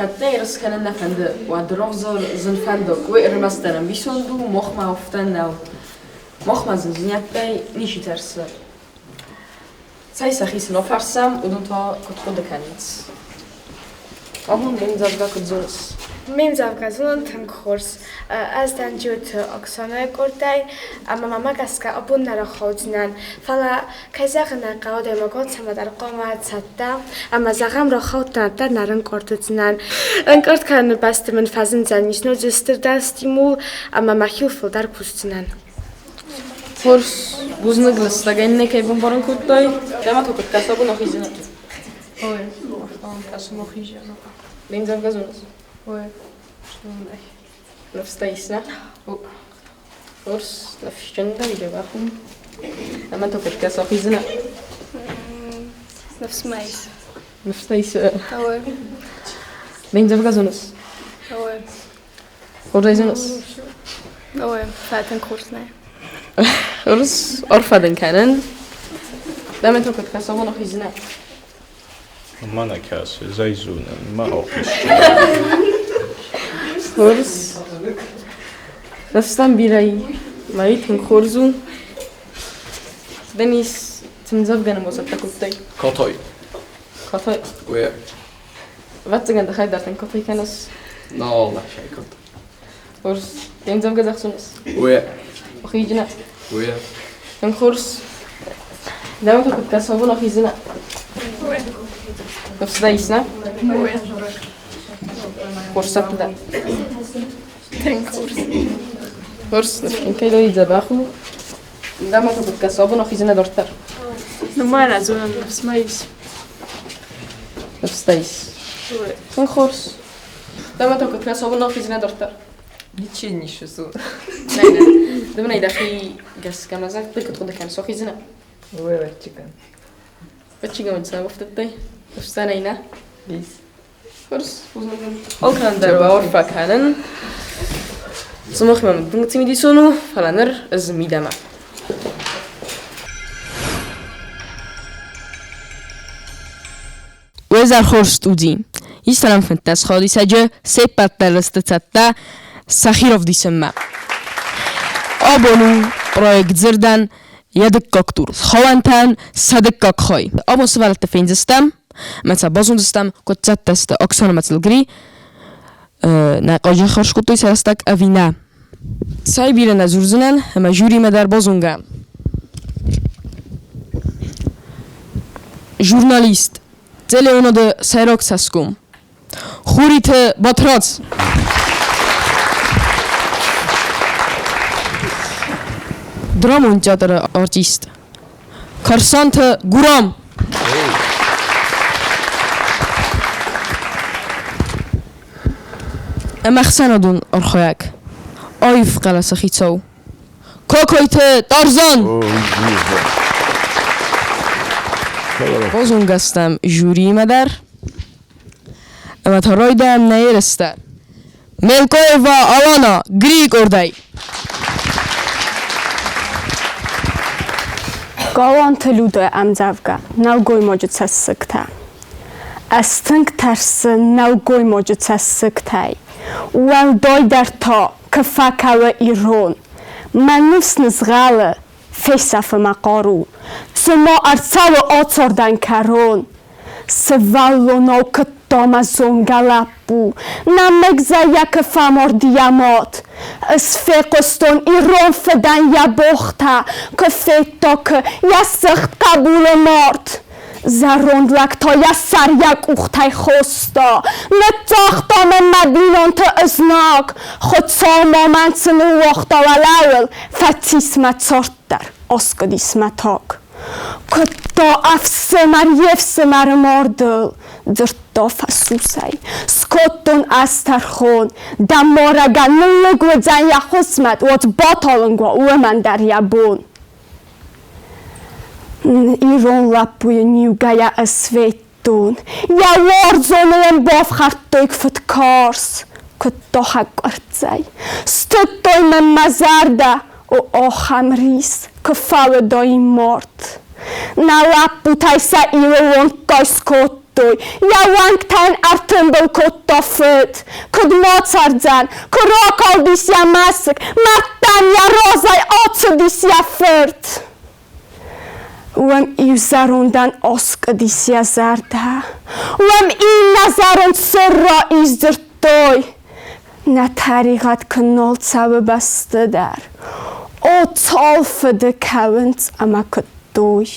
Кӕд дӕ ерыс кӕнын нӕ фӕнды, уӕд рохзор зын фӕндаг, уый ӕрмӕстдӕр ӕмбисонд у, мохмӕ афтӕ нӕу. Мохмӕ зындзинӕдтӕй ничи тӕрсы. Цӕй сӕхи цы афӕрсӕм, уыдон та куыд хъуыды кӕнынц? Абон ме мдзӕвгӕ куыд зоныс? Ме мдзӕвгӕ зонын тынг хорз. Ӕз дӕн Джиоты Оксанайы къордӕй ӕмӕ мӕмӕ гӕсгӕ абон нӕ рахаудзынӕн. Фӕлӕ, кӕй зӕгъын ӕй хъӕуы, адӕймагон цӕмӕдӕр хъуамӕ цӕттӕ ӕмӕ зӕгъӕм, рахаудтӕн, ӕддӕр нӕ рынкъард уыдзынӕн. Ӕнкъард кӕныны бӕсты мын фӕзындзӕнис ноджы стырдӕр стимул ӕмӕ мӕхиуыл фылдӕр кусдзынӕн. Хорз, бузныг лыстӕгӕй нӕ кӕй бамбарын кодтай. Дӕ ма куыд кӕсӕбон ахизын? Ой, кӕсӕбон хизын. Ме мдзӕвгӕ зоныс? Ой, Ныфстӕ ис, нӕ? Хорз, ныфсджын дӕ дзӕбӕх у. Ӕмӕ та куыд кӕс ахизын? Ныфс мӕ ис. Ныфстӕ ис? Ой. Ме мдзӕвгӕ зоныс? Ой. Хорзӕй зоныс? Ой, фӕтынг хорз нӕ. Хорз, арфӕ дын кӕнын. Дӕ мӕ та куыд кӕсӕбон ахизын? Мӕнӕ кӕсы, зӕй зонын, мӕ офис. Хорз. Ныфстӕм бирӕ и. Мӕй тынг хорз у. Денис, цы мдзӕвгӕ нын бацӕттӕ кодтай? Катай. Катай? Уе. Ӕвӕццӕгӕн дӕхӕй дӕр тынг катай кӕныс. Нал нӕхӕй катай. Хорз. Де мдзӕвгӕ зӕгъдзынӕс? Уе. Охиджынӕ? Уе. Тынг хорз. Дӕуӕн та куыд кӕсӕвон охизынӕ? Ныфс дӕ ис, нӕ? Уе. Хорз цӕттӕ дӕ? Тынг хорз. Хорз, ныфсджын кӕй дӕ, дзӕбӕх у. Дӕмӕ та куыд кӕсӕвон охизынӕ дарддӕр? Ну, мӕнӕ зонын, ныфс мӕ ис. Ныфс дӕ ис. Тынг хорз. Дӕмӕ та куыд кӕсӕвон охизынӕ дарддӕр? Ничи ницы дзуры. Нӕ, нӕ. Ды мын ӕй дӕхи гӕсгӕ мӕ зӕгъ, куыд хъуыды кӕныс, охизынӕ? Уӕвӕччигӕн. Ӕвӕччигӕн мын цӕуы ӕфтыдтай? Ӕфсӕнӕй нӕ? Ис. Хорз, бузныг. Алкӕмӕн дӕр бауарфӕ кӕнын. Сымахмӕ мын тынг цымыдисон у, фӕлӕ ныр ӕз мидӕмӕ. Уезӕр хорз студи. Ис 15 хадисӕджы се ппӕт дӕр сты цӕттӕ сӕхи равдисынмӕ. Абон у проект дзырдӕн йӕ дыккаг тур. Схауӕнтӕн сӕ дыккаг хай. Абон сывӕллӕтты фендзыстӕм ӕмӕ сӕ базондзыстӕм, куыд цӕттӕ сты Оксана Мацылгри, нӕ къаджы хӕрз кодтой сӕ рӕстӕг ӕви нӕ. Цӕй бирӕ нӕ дзурдзынӕн ӕмӕ жюримӕ дӕр базонгӕ. Журналист, телеуынады сӕйраг цӕсгом. Хуриты Батрадз. Драмон театры артист. Карсанты Гурам. Ӕмӕхсӕнадон архайӕг. Аив хъӕлӕсы хицау. Кокойты Тарзан! Базонгӕ стӕм жюриимӕ дӕр. Ӕмӕ та райдайӕм нӕ ерыстӕ. Мелкоева Алана, Грийы къордӕй. Галуанты Людӕ ӕмдзӕвгӕ Нӕлгоймаджы цӕссыгтӕ. Ӕз тынг тӕрсын нӕлгоймаджы цӕссыгтӕй. Уӕлдайдӕр та, куы фӕкӕуы ирон. Мӕ ныфс нызгъӕлы, фесӕфы мӕ хъару. Цыма ӕрцӕуы ацардӕн кӕрон. Сывӕллонау куыдта мӕ зонгӕ лӕппу, Нӕмыг зӕйӕ куы фӕмард йӕ мад. Ӕз фехъуыстон ирон фыдӕн йӕ богътӕ, Куы федта, куы, йӕ сыгъд хъӕбулы мард. Зӕронд лӕг та йӕ сӕр йӕ къухтӕй хоста, Ныццагъта мын мӕ бинонты ызнаг. Хуыцау ма мӕн цы ныууагъта уӕлӕуыл, Фӕцис мӕ цард дӕр, аскъуыдис мӕ таг. Куыдта ӕфсымӕр йе фсымӕры мардыл, дзырдта фӕсусӕй. Скодтон ӕз тӕрхон, дӕ марӕгӕн ныллыг уыдзӕн йӕ хъысмӕт, уӕд баталынг уа уымӕн дӕр йӕ бон. Ирон лӕппуйы ниугӕйӕ ысфедтон, йӕ уарзоны йын бафхӕрдтой фыдкарз, куыдта хӕкъуырццӕй. Стыдтой мын мӕ зӕрдӕ, о ахӕм рис, куы фӕуыдаин мард. Нӕ лӕппутӕй сӕ иуы онггай скодтой. кодтой, йӕ уӕнгтӕн ӕртымбыл кодта фыд. Куыд ма цӕрдзӕн, куы ракалдис йӕ мӕсыг, мӕрдтӕм йӕ разӕй ацыдис йӕ фырт. Уӕм иу зӕрондӕн аскъуыдис йӕ зӕрдӕ, уӕм иннӕ зӕронд сӕрра исдзырдтой. Нӕ тӕригъӕд куы нал цӕуы бӕсты дӕр. О, цал фыды кӕуынц ӕмӕ куыдтой.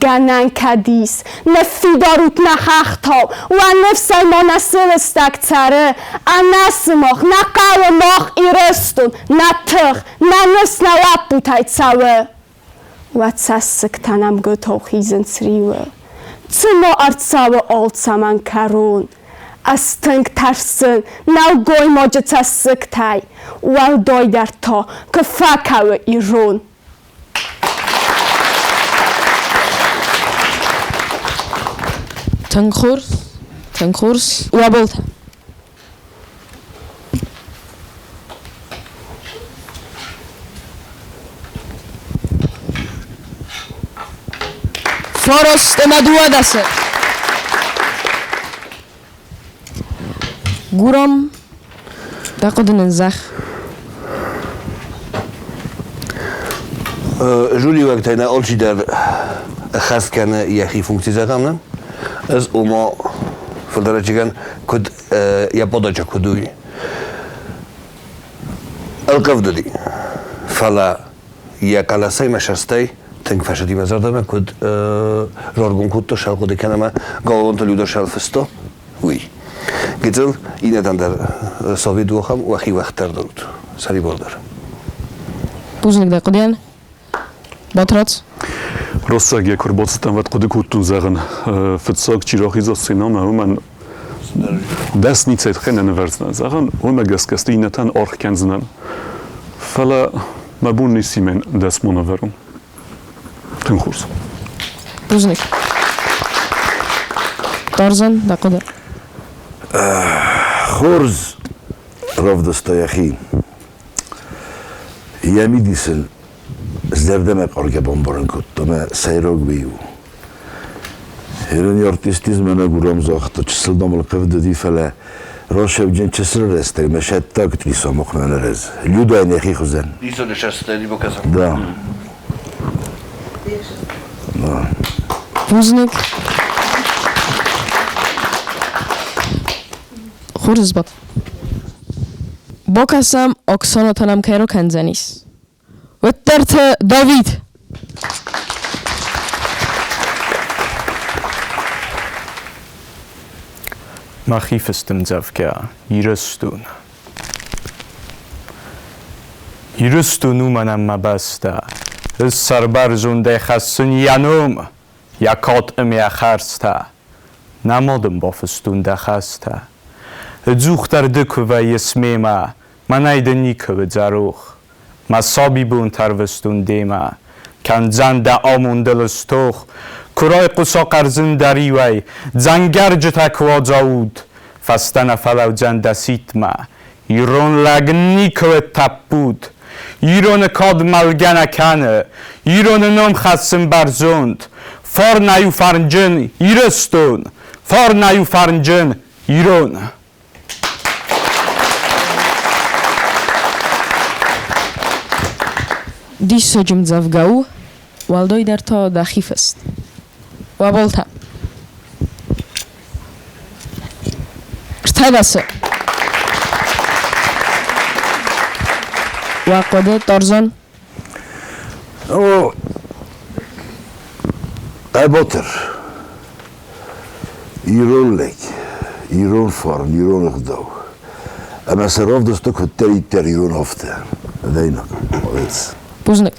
Гӕнӕн кӕд ис, ныффидар ут нӕ хӕхтау, уӕ ныфсӕй ма нӕ сылыстӕг цӕры, ӕнӕ сымах нӕ хъӕуы мах Ирыстон, нӕ тых, нӕ ныфс нӕ лӕппутӕй цӕуы. Уӕ цӕссыгтӕ нӕмгуытау хизынц риуы. Цыма ӕрцӕуы алцӕмӕн кӕрон. Ӕз тынг тӕрсын нӕлгоймаджы цӕссыгтӕй, уӕлдайдӕр та, куы фӕкӕуы ирон. Тынг хорз, тынг хорз. Уӕ болтӕ. Фараст ӕмӕ дыууадӕсы. Гурам, дӕ хъуыды нын зӕгъ. Жюриуӕгтӕй нӕ алчидӕр ӕххӕст кӕны йӕхи функци зӕгъӕм нӕ. Ӕз ома фылдӕрӕджыгӕн куыд йӕ подача куыд уый ӕлхъывд уыди. Фӕлӕ йӕ хъӕлӕсӕй мӕ сӕрстӕй тынг фӕсыди мӕ зӕрдӕмӕ, куыд раргом кодта сӕлхъуыды кӕнӕ мӕ Галуанты Людӕ сӕлфыста, уый. Гыццыл иннӕтӕн дӕр Совет уӕхӕм уӕхи уӕхдӕр дӕр сӕрибардӕр. Бузныг дӕ хъуыдыйӕн. Батрадз? Россаг йӕ куы рбацыдтӕн, уӕд хъуыды кодтон, зӕгъын, фыццаг чи рахиза сценӕмӕ, уымӕн дӕсницӕй тыххӕй нӕ нывӕрдзынӕн, зӕгъын, уымӕ гӕсгӕ сты иннӕтӕн аргъ кӕндзынӕн. Фӕлӕ мӕ бон ницы мӕн дӕсмон ӕвӕрын. Тынг хорз. Бузныг. Тарзан, дӕ хъуыды? Хорз равдыста йӕхи. Йӕ мидис ын зӕрдӕмӕ хъаргӕ бамбарын кодта мӕ сӕйраг уый у. Ирон артистизм ӕмӕ Гурам загъта, чысыл дам ӕлхъывд уыди, фӕлӕ рашӕвджын чысыл рӕстӕгмӕ сӕттаг трисомахъмӕ нӕ Людӕ нӕхи хуызӕн. Да. Да. Бузныг. Хорз сбад. Бакӕсӕм, Оксана та нӕм кӕй ракӕндзӕнис. Уӕддӕр Давид! Мӕхи фыст ӕмдзӕвгӕ Ирыстон. Ирыстон у мӕнӕн мӕ бӕстӕ. Ӕз сӕрбӕрзондӕй хӕссын йӕ ном, йӕ кад ӕмӕ йӕ хӕрзтӕ. Нӕма дын бафыстон дӕ хӕстӕ. Ӕдзухдӕр ды куы вӕййыс мемӕ, Мӕнӕй дын никуы уыдзӕ рох. Мӕ сабибонтӕ ӕрвыстон демӕ. Кӕндзӕн дӕ амондыл ыстох. Куы райхъуыса хъӕрзын дӕ риуӕй, Дзӕнгӕрджытӕ куы уадза уд, Фӕстӕ нӕ фӕлӕудзӕн дӕ сидтмӕ. Ирон лӕг никуы уыд тӕппуд. Ироны кад мӕлгӕ нӕ кӕны, Ироны ном хӕссын бӕрзонд. Фарнӕй у фӕрнджын Ирыстон, Фарнӕй у фӕрнджын Ирон. Диссаджы мдзӕвгӕ у, уӕлдайдӕр та дӕхи фыст. Уӕ болтӕ. Ртӕдӕсы. Уӕ хъуыды, Тарзан? О, Хъӕбатыр. Ирон лӕг, ирон фарн, ирон ӕгъдау. Ӕмӕ сӕ равдыста куыддӕриддӕр ирон афтӕ. Ӕдӕйнаг, молодец. Бузныг.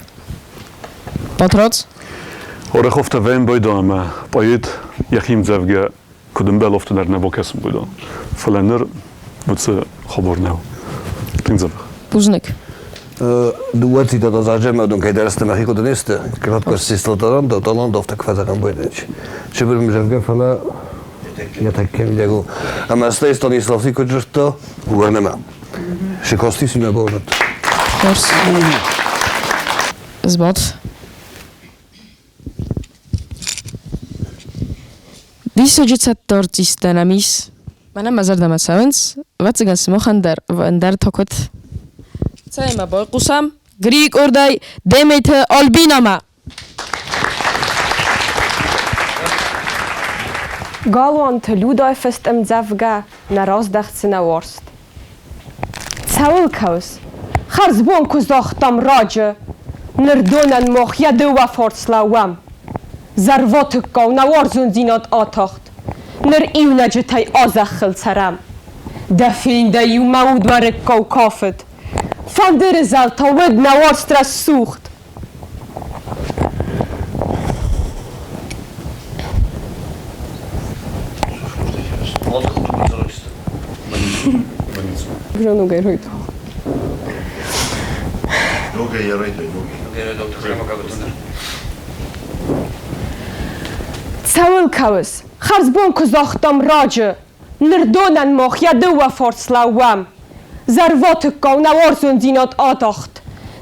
Батрадз? Ореховтӕ вӕййын байдон ӕмӕ поэт йӕхи ӕмдзӕвгӕ куыд ӕмбӕлы, афтӕ дӕр нӕ бакӕсын байдон. Фӕлӕ ныр уыцы хабар нӕу. Тынг дзӕбӕх. Бузныг. Дыууӕ цитата зазӕмӕдон кӕйдӕр сты мӕхи хъуыды не сты. Кратко систлатаран, талант афтӕ куы фӕзӕгъӕм байдӕнч. Сыбыр мзӕвгӕ, фӕлӕ йӕ тӕккӕ мидӕг у. Ӕмӕ стӕй Станиславский куыд дзырдта, уырны мӕ. Шикости симӕ бауырныдта. Хорз. Сбад. Диссаджы цӕттӕ артисттӕ нӕм ис. Мӕнӕн мӕ зӕрдӕмӕ цӕуынц. Ӕвӕццӕгӕн, сымахӕн дӕр ӕндӕр та куыд? Цӕй ӕмӕ байхъусӕм Грийы къордӕй Деметы Альбинӕмӕ. Галуанты Людӕй фыст ӕмдзӕвгӕ Нӕ раздӕхдзынӕ уарзт. Цӕуыл кӕуыс? Хӕрзбон куы загътам раджы, Ныр донӕн мах йӕ дыууӕ фарс лӕууӕм. Зӕрватыккау нӕ уарзондзинад атахт, Ныр иунӕджытӕй а зӕххыл цӕрӕм. Дӕ фендӕй-иу мӕ уд уӕрыккау кафыд, Фӕндыры зӕлтӕ уыд нӕ уарзт рӕсугъд. Ногӕй райдайон. Цӕуыл кӕуыс? Хӕрзбон куы загътам раджы, Ныр донӕн мах йӕ дыууӕ фарс лӕууӕм. Зӕрватыккау нӕ уарзондзинад атахт,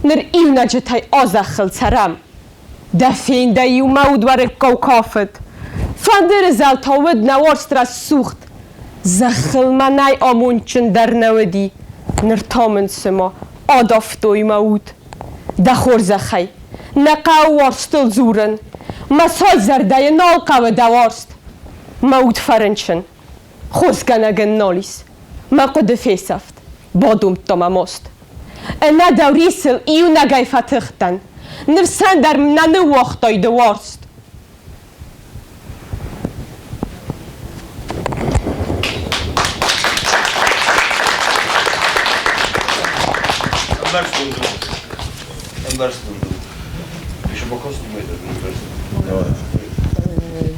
Ныр иунӕджытӕй а зӕххыл цӕрӕм. Дӕ фендӕй-иу мӕ уд уӕрыккау кафыд, Фӕндыры зӕлтӕ уыд нӕ уарзт рӕсугъд. Зӕххыл мӕнӕй амондджындӕр нӕ уыди, Ныр та мын цыма адавтой мӕ уд. Дӕ хорзӕхӕй, нӕ хъӕуы уарзтыл дзурын, Мӕ сой зӕрдӕйы нал хъӕуы дӕ уарзт. Мӕ уд фӕрынчын, хосгӕнӕг ын нал ис, Мӕ хъуыды фесӕфт, бадомдта мӕ маст. Ӕнӕ дӕу рисыл иунӕгӕй фӕтых дӕн, Ныфсӕн дӕр нӕ ныууагътай ды уарзт.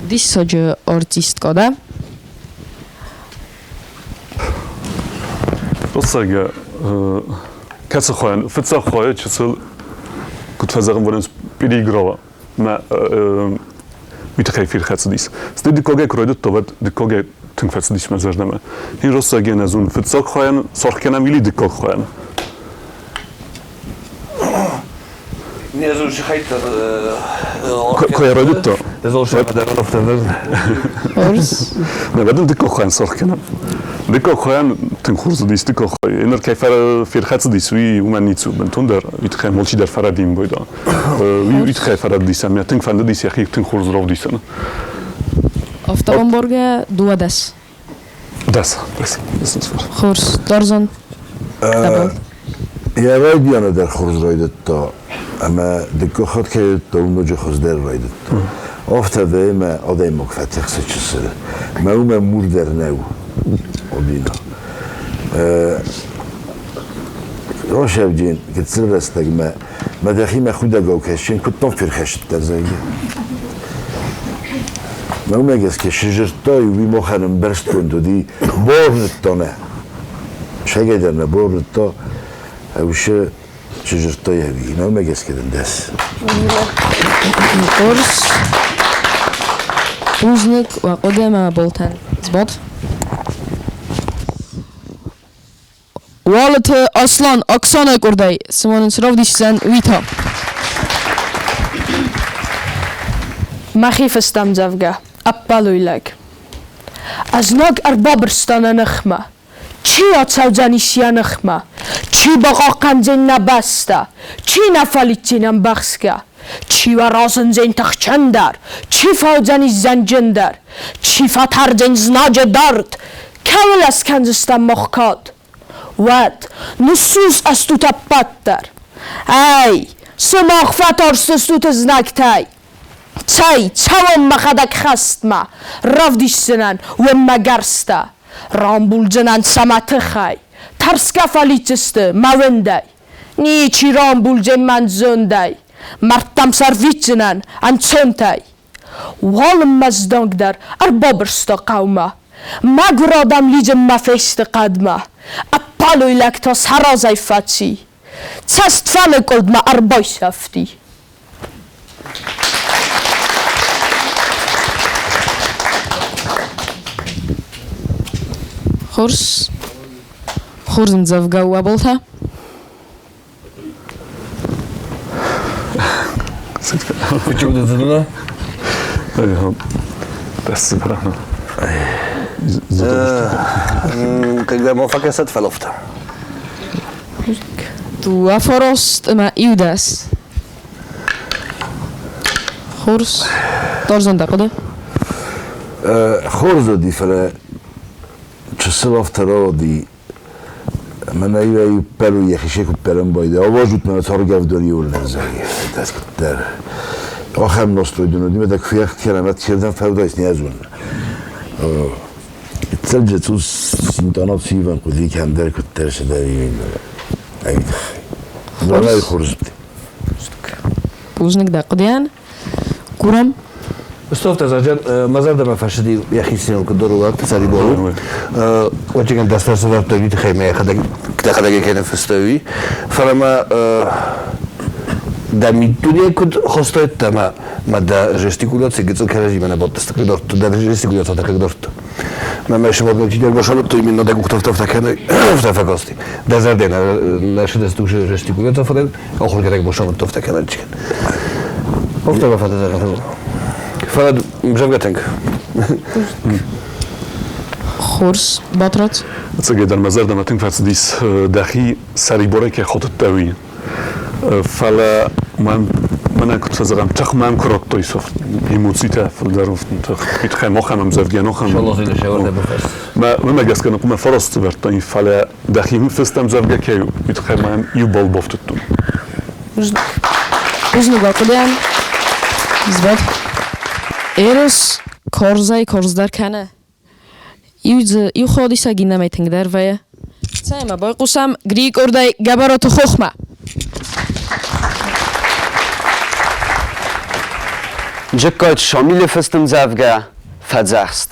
Диссаджы артисткӕ дӕ. Фыццаг, кӕцы хуайӕн, фыццаг хуайӕ чысыл, куыд фӕзӕгъын вӕрынц, переиграла. Мӕ уый тыххӕй ферхӕцыдис. Стӕй дыккагӕй куы райдыдта, уӕд дыккагӕй тынг фӕцыдис мӕ зӕрдӕмӕ. Ин рӕстӕгӕн ӕз уын фыццаг хайӕн саргъ кӕнӕм или дыккаг хайӕн. Не зон, хайтар. Куы райдыдта. Не, уӕд ын дыккаг хайӕн саргъ кӕнӕм. Дыккаг хайӕн тынг хорз уыдис дыккаг хай. Ныр кӕй ферхӕцыдис, уый уымӕн ницы у бынтондӕр. Уый тыххӕй алчидӕр фӕрӕдийын бойда. Уый тыххӕй фӕрӕдыдис ӕмӕ тынг фӕндыдис йӕхи тынг хорз равдисын. Автобомборгӕ 12. Дӕс, дӕс, дӕс. Хорз, Тарзан. Йӕ райдианы дӕр хорз райдыдта, ӕмӕ дыккаг хатт кӕй райдыдта, уым ноджы хуыздӕр райдыдта. Афтӕ ӕмӕ адӕймаг фӕтыхсы чысыл. Мӕ уымӕ мур дӕр нӕу, Обина. Росӕвджын гыццыл рӕстӕгмӕ мӕ дӕхимӕ худӕгау кӕсин, куыд дӕм ферхӕсыдтӕ, зӕгъгӕ. Мӕнмӕ гӕсгӕ сызырдтай, уый махӕн ӕмбӕрстгонд уыди, бауырныдта нӕ. Сагӕй дӕр нӕ бауырныдта, ӕвшы сызырдтай ӕви. Мӕнмӕ гӕсгӕ дын дӕс. Хорз. Бузныг уӕ хъуыды ӕмӕ болтӕн. Сбад. Уалыты Аслан Оксанӕ къордӕй цыма нын цы равдисдзӕн, уый та. Мӕхи фыст ӕмдзӕвгӕ Ӕппӕлой лӕг. Ӕзнаг ӕрбабырста нӕ ныхмӕ. Чи ацӕудзӕнис йӕ ныхмӕ? Чи бахъахъхъӕндзӕн нӕ бӕстӕ? Чи нӕ фӕлидздзӕн ӕмбӕхсгӕ? Чи уӕ разындзӕн тыхджындӕр? Чи фӕуыдзӕнис зӕнджындӕр? Чи фӕтӕрдзӕн знаджы дард? Кӕуыл ӕскӕндзыстӕм мах кад? Уӕд ныссус ӕстут ӕппӕт дӕр. Ӕй, сымах фӕтарстыстут ызнӕгтӕй. Цӕй, цӕуӕм мӕхӕдӕг хӕстмӕ, равдисдзынӕн уӕм мӕ гӕрзтӕ. Рамбулдзынӕн сӕ мӕ тыхӕй, тӕрсгӕ фӕлидздзысты мӕ уындӕй. Ничи рамбулдзӕн мӕн зондӕй, мӕрдтӕм сӕ рвитдзынӕн ӕнцонтӕй. Уалынмӕ зданг дӕр ӕрбабырста хъӕумӕ. Мӕгуыр адӕм лидзынмӕ фесты хъӕдмӕ. Ӕппӕлой лӕг та сӕ разӕй фӕци. Цӕстфӕныкъуылдмӕ ӕрбайсӕфти. Хорз, хорз ӕмдзӕвгӕ у аболтӕ. Почему ты задана? Das ist super. Хъыг дӕр ма фӕкӕсӕд, фӕлӕ 9 ӕмӕ 11. Хорз. Тарзан, дӕ хъуыды? Хорз уыди, фӕлӕ чысыл афтӕ рауади, мӕнӕ иуӕй ппӕлу йӕхи се куы ппӕлын байдайа, авазут мӕнӕ царгӕвдон иуылдӕр зӕгъы. Куыддӕр. Ахӕм настрой дын уыди, мӕ дӕ куы фехт кӕнӕм, чердӕм фӕудаис, не зонын. Цӕджы цъус синтанат сивӕн хъуыди кӕмдӕр куыддӕр цыдӕр ай тыххӕй. Уӕлӕй хорз уыди. Бузныг дӕ хъуыдыйӕн. Курӕм. Стовтӕ зӕгъӕн, мӕ зӕрдӕмӕ фӕцыди йӕхицӕн куыд уагты царибон. Очегӕн дӕстӕр сӕвӕрдтой уый тыххӕй мӕ йӕхӕдӕг дӕхӕдӕг кӕй ныффыстай, уый. Фӕлӕ мӕ дӕ миддуне куыд хостӕттӕ мӕ мӕ дӕ жестикуляци гыццыл кӕрӕдзимӕ нӕ бадтысты кӕдордты, дӕ жестикуляцитӕ кӕдордты. Мӕ мӕ сывӕллон чидӕр басамыдтой, мин дӕ къухтӕ кӕны, афтӕ фӕкасти. Дӕ зӕрдӕ нӕ сыдысты жестикуляци фӕдыл, ахуыргӕнӕг басамыдта афтӕ кӕнӕн чи. Афтӕ мӕ фӕдыл. Фӕлӕ зӕгъгӕ тынг. Хорз, Батрадз. Ӕцӕгӕйдӕр мӕ зӕрдӕмӕ тынг фӕцыдис дӕхи сӕрибарӕй кӕй хотыдтӕ, уый. Фӕлӕ мӕн мӕнӕн куыд фӕзӕгъӕм, тых мӕм куы радтой эмоцитӕ фылдӕр тых. Уый тыххӕй махӕн ӕмдзӕвгӕ нохӕн. Мӕ уымӕ гӕсгӕ нхъуымӕ фараст сӕвӕрдтон, фӕлӕ дӕхи фыст ӕмдзӕвгӕ кӕй у, уый тыххӕй мӕм иу балл бафтыдтон. Бузныг бахъуыдыйӕн. Сбад. Эрос карзӕй карздӕр кӕны. Иу дзы иу ходисӕг иннӕмӕй тынгдӕр вӕййы. Цӕй ӕмӕ байхъусӕм Грийы къордӕй Гӕбӕраты хохмӕ. Джыккайты Шамилы фыст ӕмдзӕвгӕ «Фӕдзӕхст».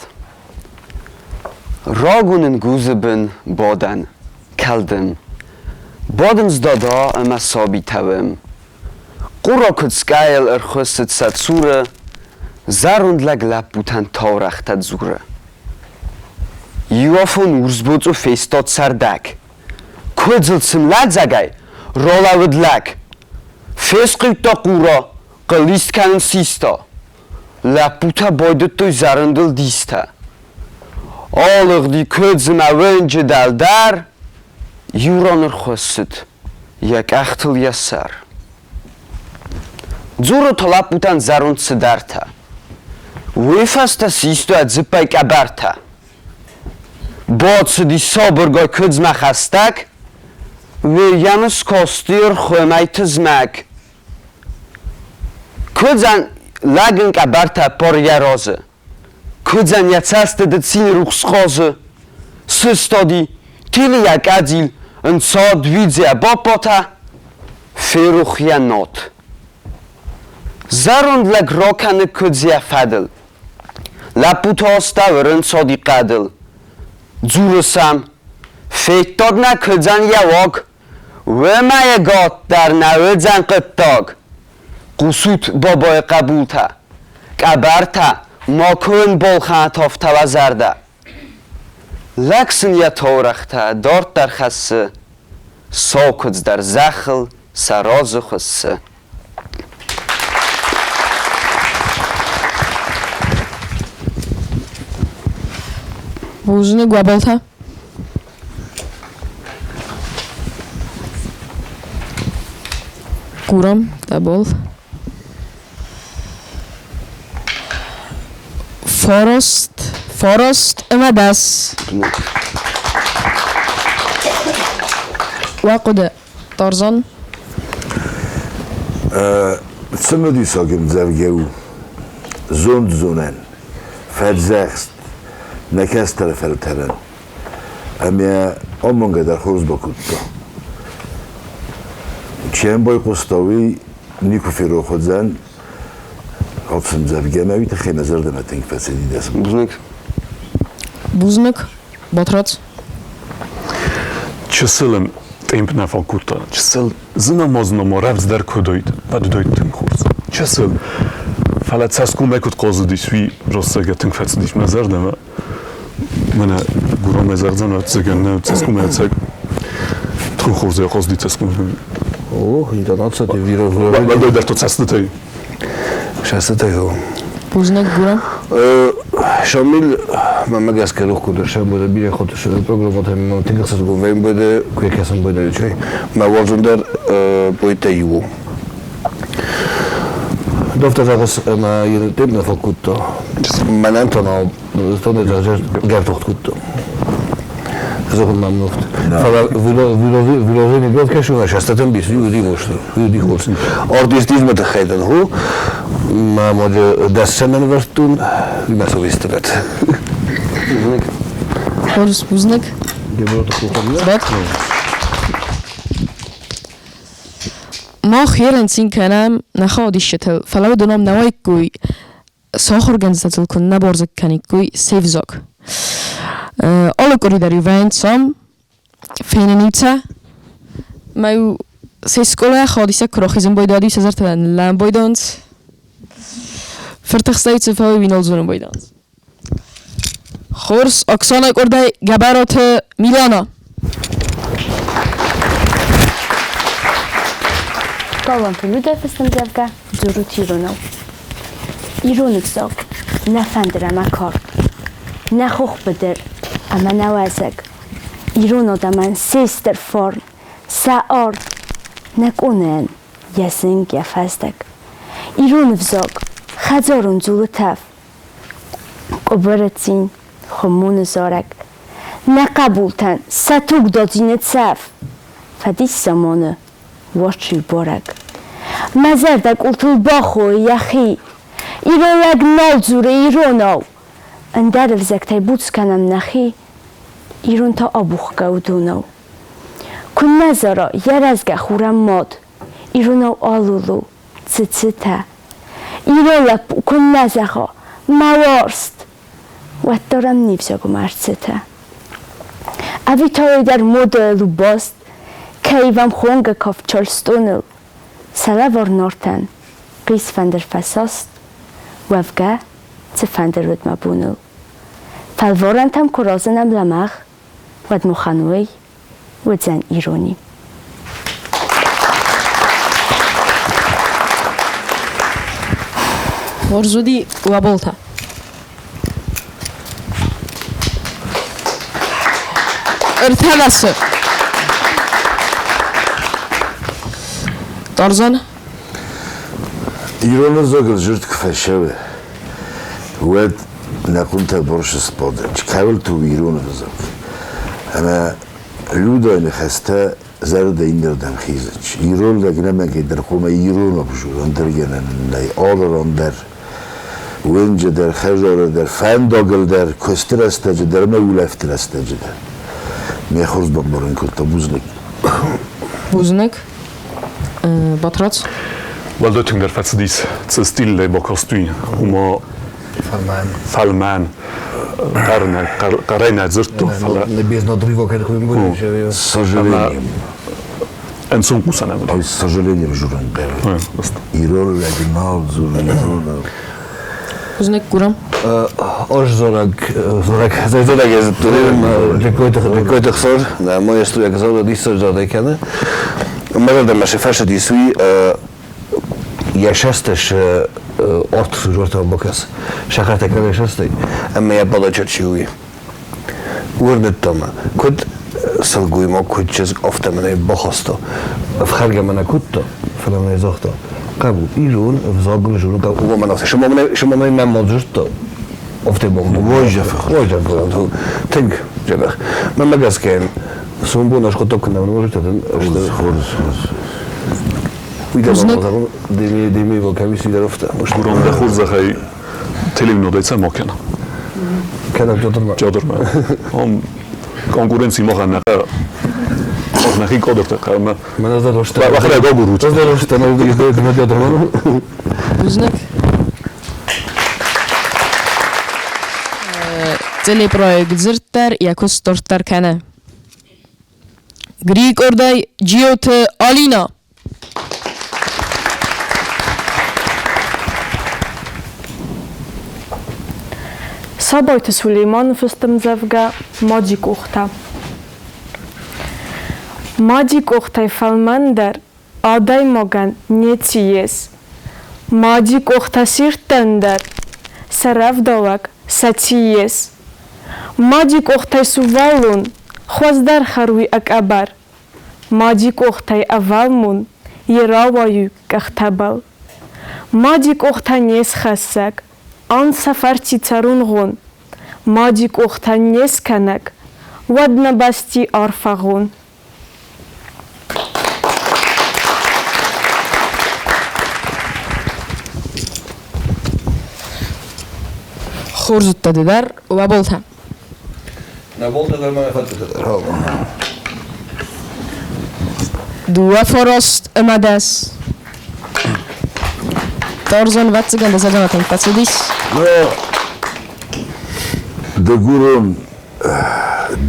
Рагон ӕнгузы бын бадӕн, кӕлдым. Бадынц дада ӕмӕ сабитӕ уым. Къура куыд скъӕйыл ӕрхуыссыд сӕ цуры, зӕронд лӕг лӕппутӕн таурӕгътӕ дзуры. Иуафон урсбоцъо фестад цӕрдӕг. Куыдзыл цым лӕдзӕгӕй ралӕууыд лӕг. Фесхъиудта къура, хъыллист кӕнын систа. Лӕппутӕ байдыдтой зӕрондыл дистӕ. Алыгъди куыдзы мӕ уынджы дӕлдӕр, иу ран ӕрхуыссыд, йӕ къӕхтыл йӕ сӕр. Дзуры та лӕппутӕн зӕронд цыдӕртӕ. Уый фӕстӕ систой дзыппӕй къӕбӕртӕ. Бацыди сабыргай куыдзмӕ хӕстӕг, Уильямы скасти рхуымӕй тызмӕг. Куыдзӕн лӕг ын къӕбӕртӕ ппары йӕ разы. Куыдзӕн йӕ цӕстыты цины рухс хъазы. Сыстади, тилы йӕ къӕдзил, ӕнцад уидзы йӕ баппатӕ, ферох йӕ нот. Зӕронд лӕг ракӕны куыдз йӕ фӕдыл. Лӕппуты астӕу ӕрӕнцади хъӕдыл. Дзуры сӕм, федтат нӕ куыдзӕн йӕ уаг, Уымӕ егъауддӕр нӕ уыдзӕн хъуыддаг. Хъусут, бабайы хъӕбултӕ, къӕбӕртӕ, макуы уын балхӕнат афтӕ уӕ зӕрдӕ. Лӕг сын йӕ таурӕгътӕ дарддӕр хӕссы, сау куыдз дӕр зӕххыл сӕ разы хуыссы. Бузныг, Уӕбӕлтӕ. Курӕм дӕ бол. Фараст, фараст ӕмӕ дӕс. Уӕ хъуыды, Тарзан? Цымыдисаг ӕмдзӕвгӕ у зонд-зонӕн, фӕдзӕхст нӕ кӕстӕр фӕлтӕрӕн. Ӕмӕ амонгӕ дӕр хорз бакодта. Чи йӕм байхъуыста, уый никуы ферох уыдзӕн. Ацы ӕмдзӕвгӕмӕ уый тыххӕй мӕ зӕрдӕмӕ тынг фӕцыди дӕ Бузныг. Бузныг, Батрадз. Чысыл ын темп нӕ фӕкодта. Чысыл зынамаз-намо рӕвдздӕр кодойд, фӕдыдойд тынг хорз. Чысыл. Фӕлӕ цӕсгомӕй куыд хъазыдис, уый рӕстӕгӕ тынг фӕцыдис мӕ зӕрдӕмӕ. Мӕнӕ Гурамӕ зӕгъдзӕн, ӕвӕццӕгӕн, нӕ цӕсгомӕй ӕцӕг тынг хорзӕй хъазыди цӕсгом. О, интонацията бирӕ. Уӕлдайдӕр то цӕстытӕй. Цӕстытӕй, о. Бузныг, Гурам. Шамил мӕнмӕ гӕсгӕ рох кодта сӕмбӕлы бирӕ хатт программӕтӕ мӕ тынг ӕхсызгон вӕййы, куы кӕсын байдайы. Мӕ уарзондӕр поэттӕй иу у. Дофта зӕгъыс ӕмӕ йын тынг нӕ фӕкодта. Мӕнӕн та нал гӕртохт кодта. Зӕгъын мӕм нофт. Фӕлӕ выложение год кӕсын, шастатӕн бис, уыди хорз. Уыди хорз. Артистизмы тыххӕй дын хо, мӕ моджы дӕссӕнӕн вӕрдтон, мӕ совестырӕт. Хорз, бузныг. Бад. Мах ерын цин кӕнӕм нӕ хаудисджытыл, фӕлӕ уыдон ам нӕ уаиккой, цы ахуыргӕндзинӕдтыл куы нӕ борзыг кӕниккой се взаг. Алы къуыри дӕр-иу вӕййынц ам, фенын-иу сӕ, ӕмӕ-иу се скъолайӕ хаудисӕг куы рахизын байдайдтой, сӕ зӕрдӕтӕ ныллӕм байдайынц. Фыртыхстӕй цы фӕуой, уый нал зонын байдайынц. Хорз, Оксана къордӕй Гӕбӕраты Милана. Галуанты Людӕ фыст ӕмдзӕвгӕ Дзурут иронау. Ирон ӕвзаг, нӕ фӕндыр ӕмӕ кард, нӕ хохбыдыр ӕмӕ нӕ уӕзӕг, ирон адӕмӕн се стыр фарн, сӕ ард, нӕ къонайӕн йӕ зынг, йӕ фӕздӕг. Ирон ӕвзаг, хӕдзарон дзулы тӕф, къуыбыры цин, хуымоны зарӕг. Нӕ хъӕбултӕн сӕ тугдадзины цӕф, фӕдис заманы уӕрчъи бӕрӕг. Мӕ зӕрдӕ къултыл бахойы йӕхи, Ирон лӕг нал дзуры иронау. Ӕндӕр ӕвзӕгтӕй буц кӕнӕм нӕхи, Ирон та абухгӕ уыдонау. Куыннӕ зара йӕ рӕзгӕ хурӕн мад, Иронау алулу, цыцытӕ. Ирон лӕппу куыннӕ зӕгъа, мӕ уарзт, уӕддӕр ӕм не взагмӕ ӕрцытӕ. Ӕви та уый дӕр модӕйыл у баст, кӕй вам хонгӕ кафт Чарльстоныл, сӕ лӕвар Нартӕн хъисфӕндыр фӕсаст, уӕвгӕ, цыфӕндыр уыд мӕ боныл. Фӕлварӕнтӕм куы разынӕм лӕмӕгъ, уӕд махӕн уый уыдзӕн ирони. Хорз уыди уӕ Ӕртӕласы. Тарзан? Ирон ӕвзагыл дзырд куы фӕцӕуы, уӕд нӕ хъуынтӕ борсы сбадынц. Кӕуылты у ирон ӕвзаг? Ӕмӕ Людӕйы ныхӕстӕ зӕрдӕ иннӕрдӕм хизынц. Ирон лӕг нӕмӕгӕй дӕр хъуамӕ ирон ӕвзур, ӕндӕр гӕнӕн ын нӕй. Алы ран дӕр, уынджы дӕр, хӕдзары дӕр, фӕндагыл дӕр, куысты рӕстӕджы дӕр ӕмӕ улӕфты рӕстӕджы дӕр. Ме хорз бамбарын кодта. Бузныг. Бузныг. Батрадз? Уӕлдай тынгдӕр фӕцыдис, цы стилӕй бакастуй, уымӕ Фӕлмӕн. Фӕлмӕн. Хъӕрӕй нӕ дзырдтон, фӕлӕ... Без надрыва С сожалением. Ӕнцон хъусӕн ӕмӕ. С сожалением журын хъӕуы. Ирон лӕг нал дзуры иронау. Бузныг, Гурам. Ӕз дзорӕг, дзорӕг, дзорӕг Джекойты Хсор, мой студия зоны диссаг зӕрдӕ кӕны. Мӕ зӕрдӕмӕ цы фӕцыдис, уый йӕ сӕстӕс орт жортау бакӕс. Сахартӕ кӕнӕ сӕстӕй, ӕмӕ йӕ балача чи уый. Уырныдта мӕ, куыд сылгоймаг, куыд чызг, афтӕ мын ӕй бахаста. Ӕфхӕргӕ мӕ нӕ кодта, фӕлӕ мын ӕй загъта, хъӕбул, ирон ӕвзагыл зонын хъӕуы. Уымӕн афтӕ, сымамӕ мӕ мад зыдта, афтӕ Уойзӕф. Уойзӕф, тынг дзӕбӕх. Мӕнмӕ гӕсгӕ йын сомбон ӕз хъуыддаг куы нӕ уынон, Хорз, хорз, хорз. Уый дӕр зӕгъын, Демиева комисси дӕр афтӕ. Гурам, дӕ хорзӕхӕй телевинодӕй цӕ ма кӕн. Кӕнӕм Театрмӕ. Театрмӕ. Ам конкуренци махӕн нӕ мах нӕхи кадртӕ хъӕмӕ. Мӕнӕ задошта. Бахрӕг агурут. Задошта, на театрмӕ. Бузныг. Телепроект дзырддӕр йӕ куыст дарддӕр кӕны. Грикъордӕй Джиоты Алина. Сабойты Сулейманы фыст ӕмдзӕвгӕ Мади къухтӕ. Мади къохтӕй фӕлмӕндӕр адӕймагӕн неци ес. Мади къохтӕ сирдтӕн дӕр. Сӕ рӕвдауӕг, сӕ циййес. Мади къохтӕй сувӕллон хуӕздӕр хуӕруй ӕ къӕбӕр. Мади къохтӕй ӕвӕлмон е рауайуй къӕхтӕбӕл. Мади къохтӕ не схӕссӕг, ан сӕ фӕрци цӕрунгъон. Мади къохтӕ не скӕнӕг, уӕд нӕ бӕсти арфӕгъон. Хорз уыдтӕ ды дӕр, уӕ болтӕ. Нӕ болтӕ дӕр ма нӕ фӕццытӕ дӕр. Дыууӕ фараст ӕмӕ дӕс. Тарзан ӕвӕццӕгӕн дӕ зӕрдӕмӕ тынг фӕцыдис. Дыгурон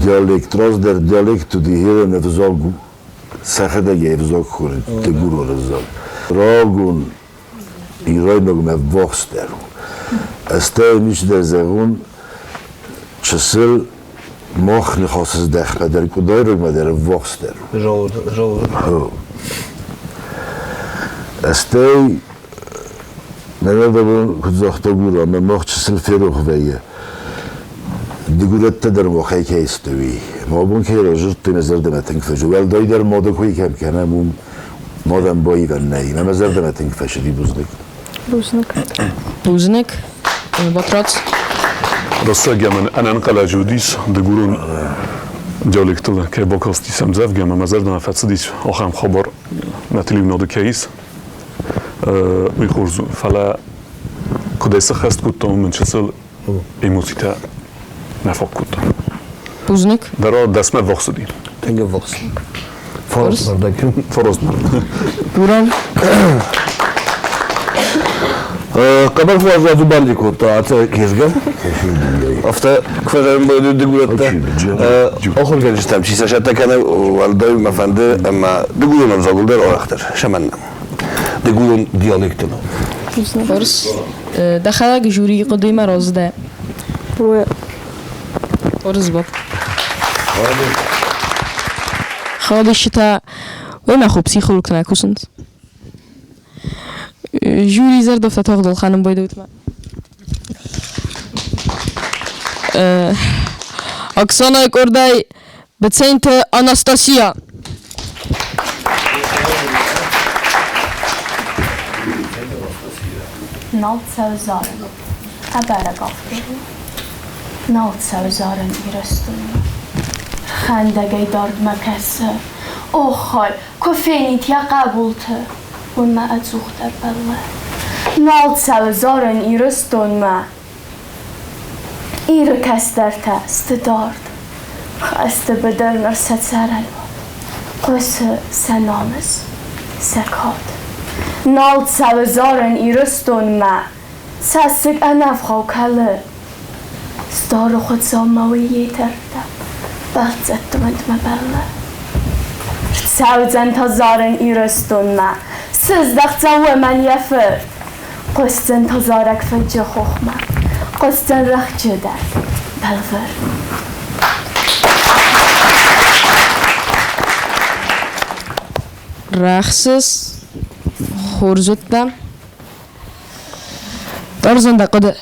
диалект, раздӕр диалект уыди ирон ӕвзаг сӕхӕдӕг ӕвзаг хоны дыгурон ӕвзаг. Рагон ирайнагмӕ ӕввахсдӕр у. Ӕз та ничидӕр зӕгъон, чысыл мах ныхасыздӕхтмӕ дӕр къуыдайрагмӕ дӕр ӕввахсдӕр у. Стӕй мӕнӕ дӕ бон куыд загъта Гура, ӕмӕ мах чысыл ферох вӕййы. Дыгурӕттӕ дӕр махӕй кӕй сты, уый. Мӕ бон кӕй разырдтой, мӕ зӕрдӕмӕ тынг фӕзы. Уӕлдайдӕр мады кой кӕм кӕнӕм, уым мадӕн баивӕн нӕй. Мӕ зӕрдӕмӕ тынг фӕцыди бузныг. Бузныг. Бузныг. Батрадз. Рӕстӕг мын ӕнӕнхъӕлӕджы уыдис дыгурон диалектыл кӕй бакастис ӕмдзӕвгӕ ӕмӕ мӕ зӕрдӕмӕ фӕцыдис ахӕм хабар нӕ телеуынады кӕй ис, уый хорз у. Фӕлӕ куыд ӕй сӕххӕст кодтам, уым мын чысыл эмоцитӕ нӕ фаг кодта. Бузныг. Дӕр дӕсмӕ ввахс уыди. Тынг ӕввахс. Форост Форост. Гурам. Хъӕбӕр хуарз радзубанди кодта аци кизгӕ. Афтӕ куы дыгурӕттӕ ахуыргӕнджытӕм чи сӕ сӕттӕ кӕны, уӕлдай мӕ фӕнды ӕмӕ дыгурон ӕвзагыл дӕр арӕхдӕр сӕмӕннӕ. Дыгурон диалектыл. Хорз. Дӕхӕдӕг жюрийы хъуыдыимӕ разы дӕ? Хорз бап. Хадысджытӕ уемӕ хо психологтӕ нӕ кусынц. Жюри зӕрдӕфтӕ тагъдыл хӕнын байдӕутмӕ. Оксана къордӕй Быценты Анастасия. Нал цӕуы зарын, ӕбӕрӕг автор у. Нал цӕуы зарын Ирыстонмӕ. Рхӕндӕгӕй дардмӕ кӕсы. Оххай, куы фенид йӕ хъӕбулты, уымӕ ӕдзухдӕр бӕллы. Нал цӕуы зарын Ирыстонмӕ. Иры кӕстӕртӕ сты дард. Хӕсты быдыр ныр сӕ цӕрӕнуат. Хъуысы сӕ намыс, сӕ кад. Нал цӕуы зарын Ирыстонмӕ. Цӕссыг ӕнӕвгъау кӕлы. Сдары Хуыцаумӕ уый йе тӕрттӕ, бӕлццӕтты уындмӕ бӕллы. Рцӕудзӕн та зарын Ирыстонмӕ, сыздӕхдзӕн уымӕн йӕ фырт. Хъуысдзӕн та зарӕг фыджы хохмӕ, хъуысдзӕн рӕхджы дӕр, бӕлвырд. Рӕхсыс, хорз уыдтӕ. Тарзан дӕ хъуыды.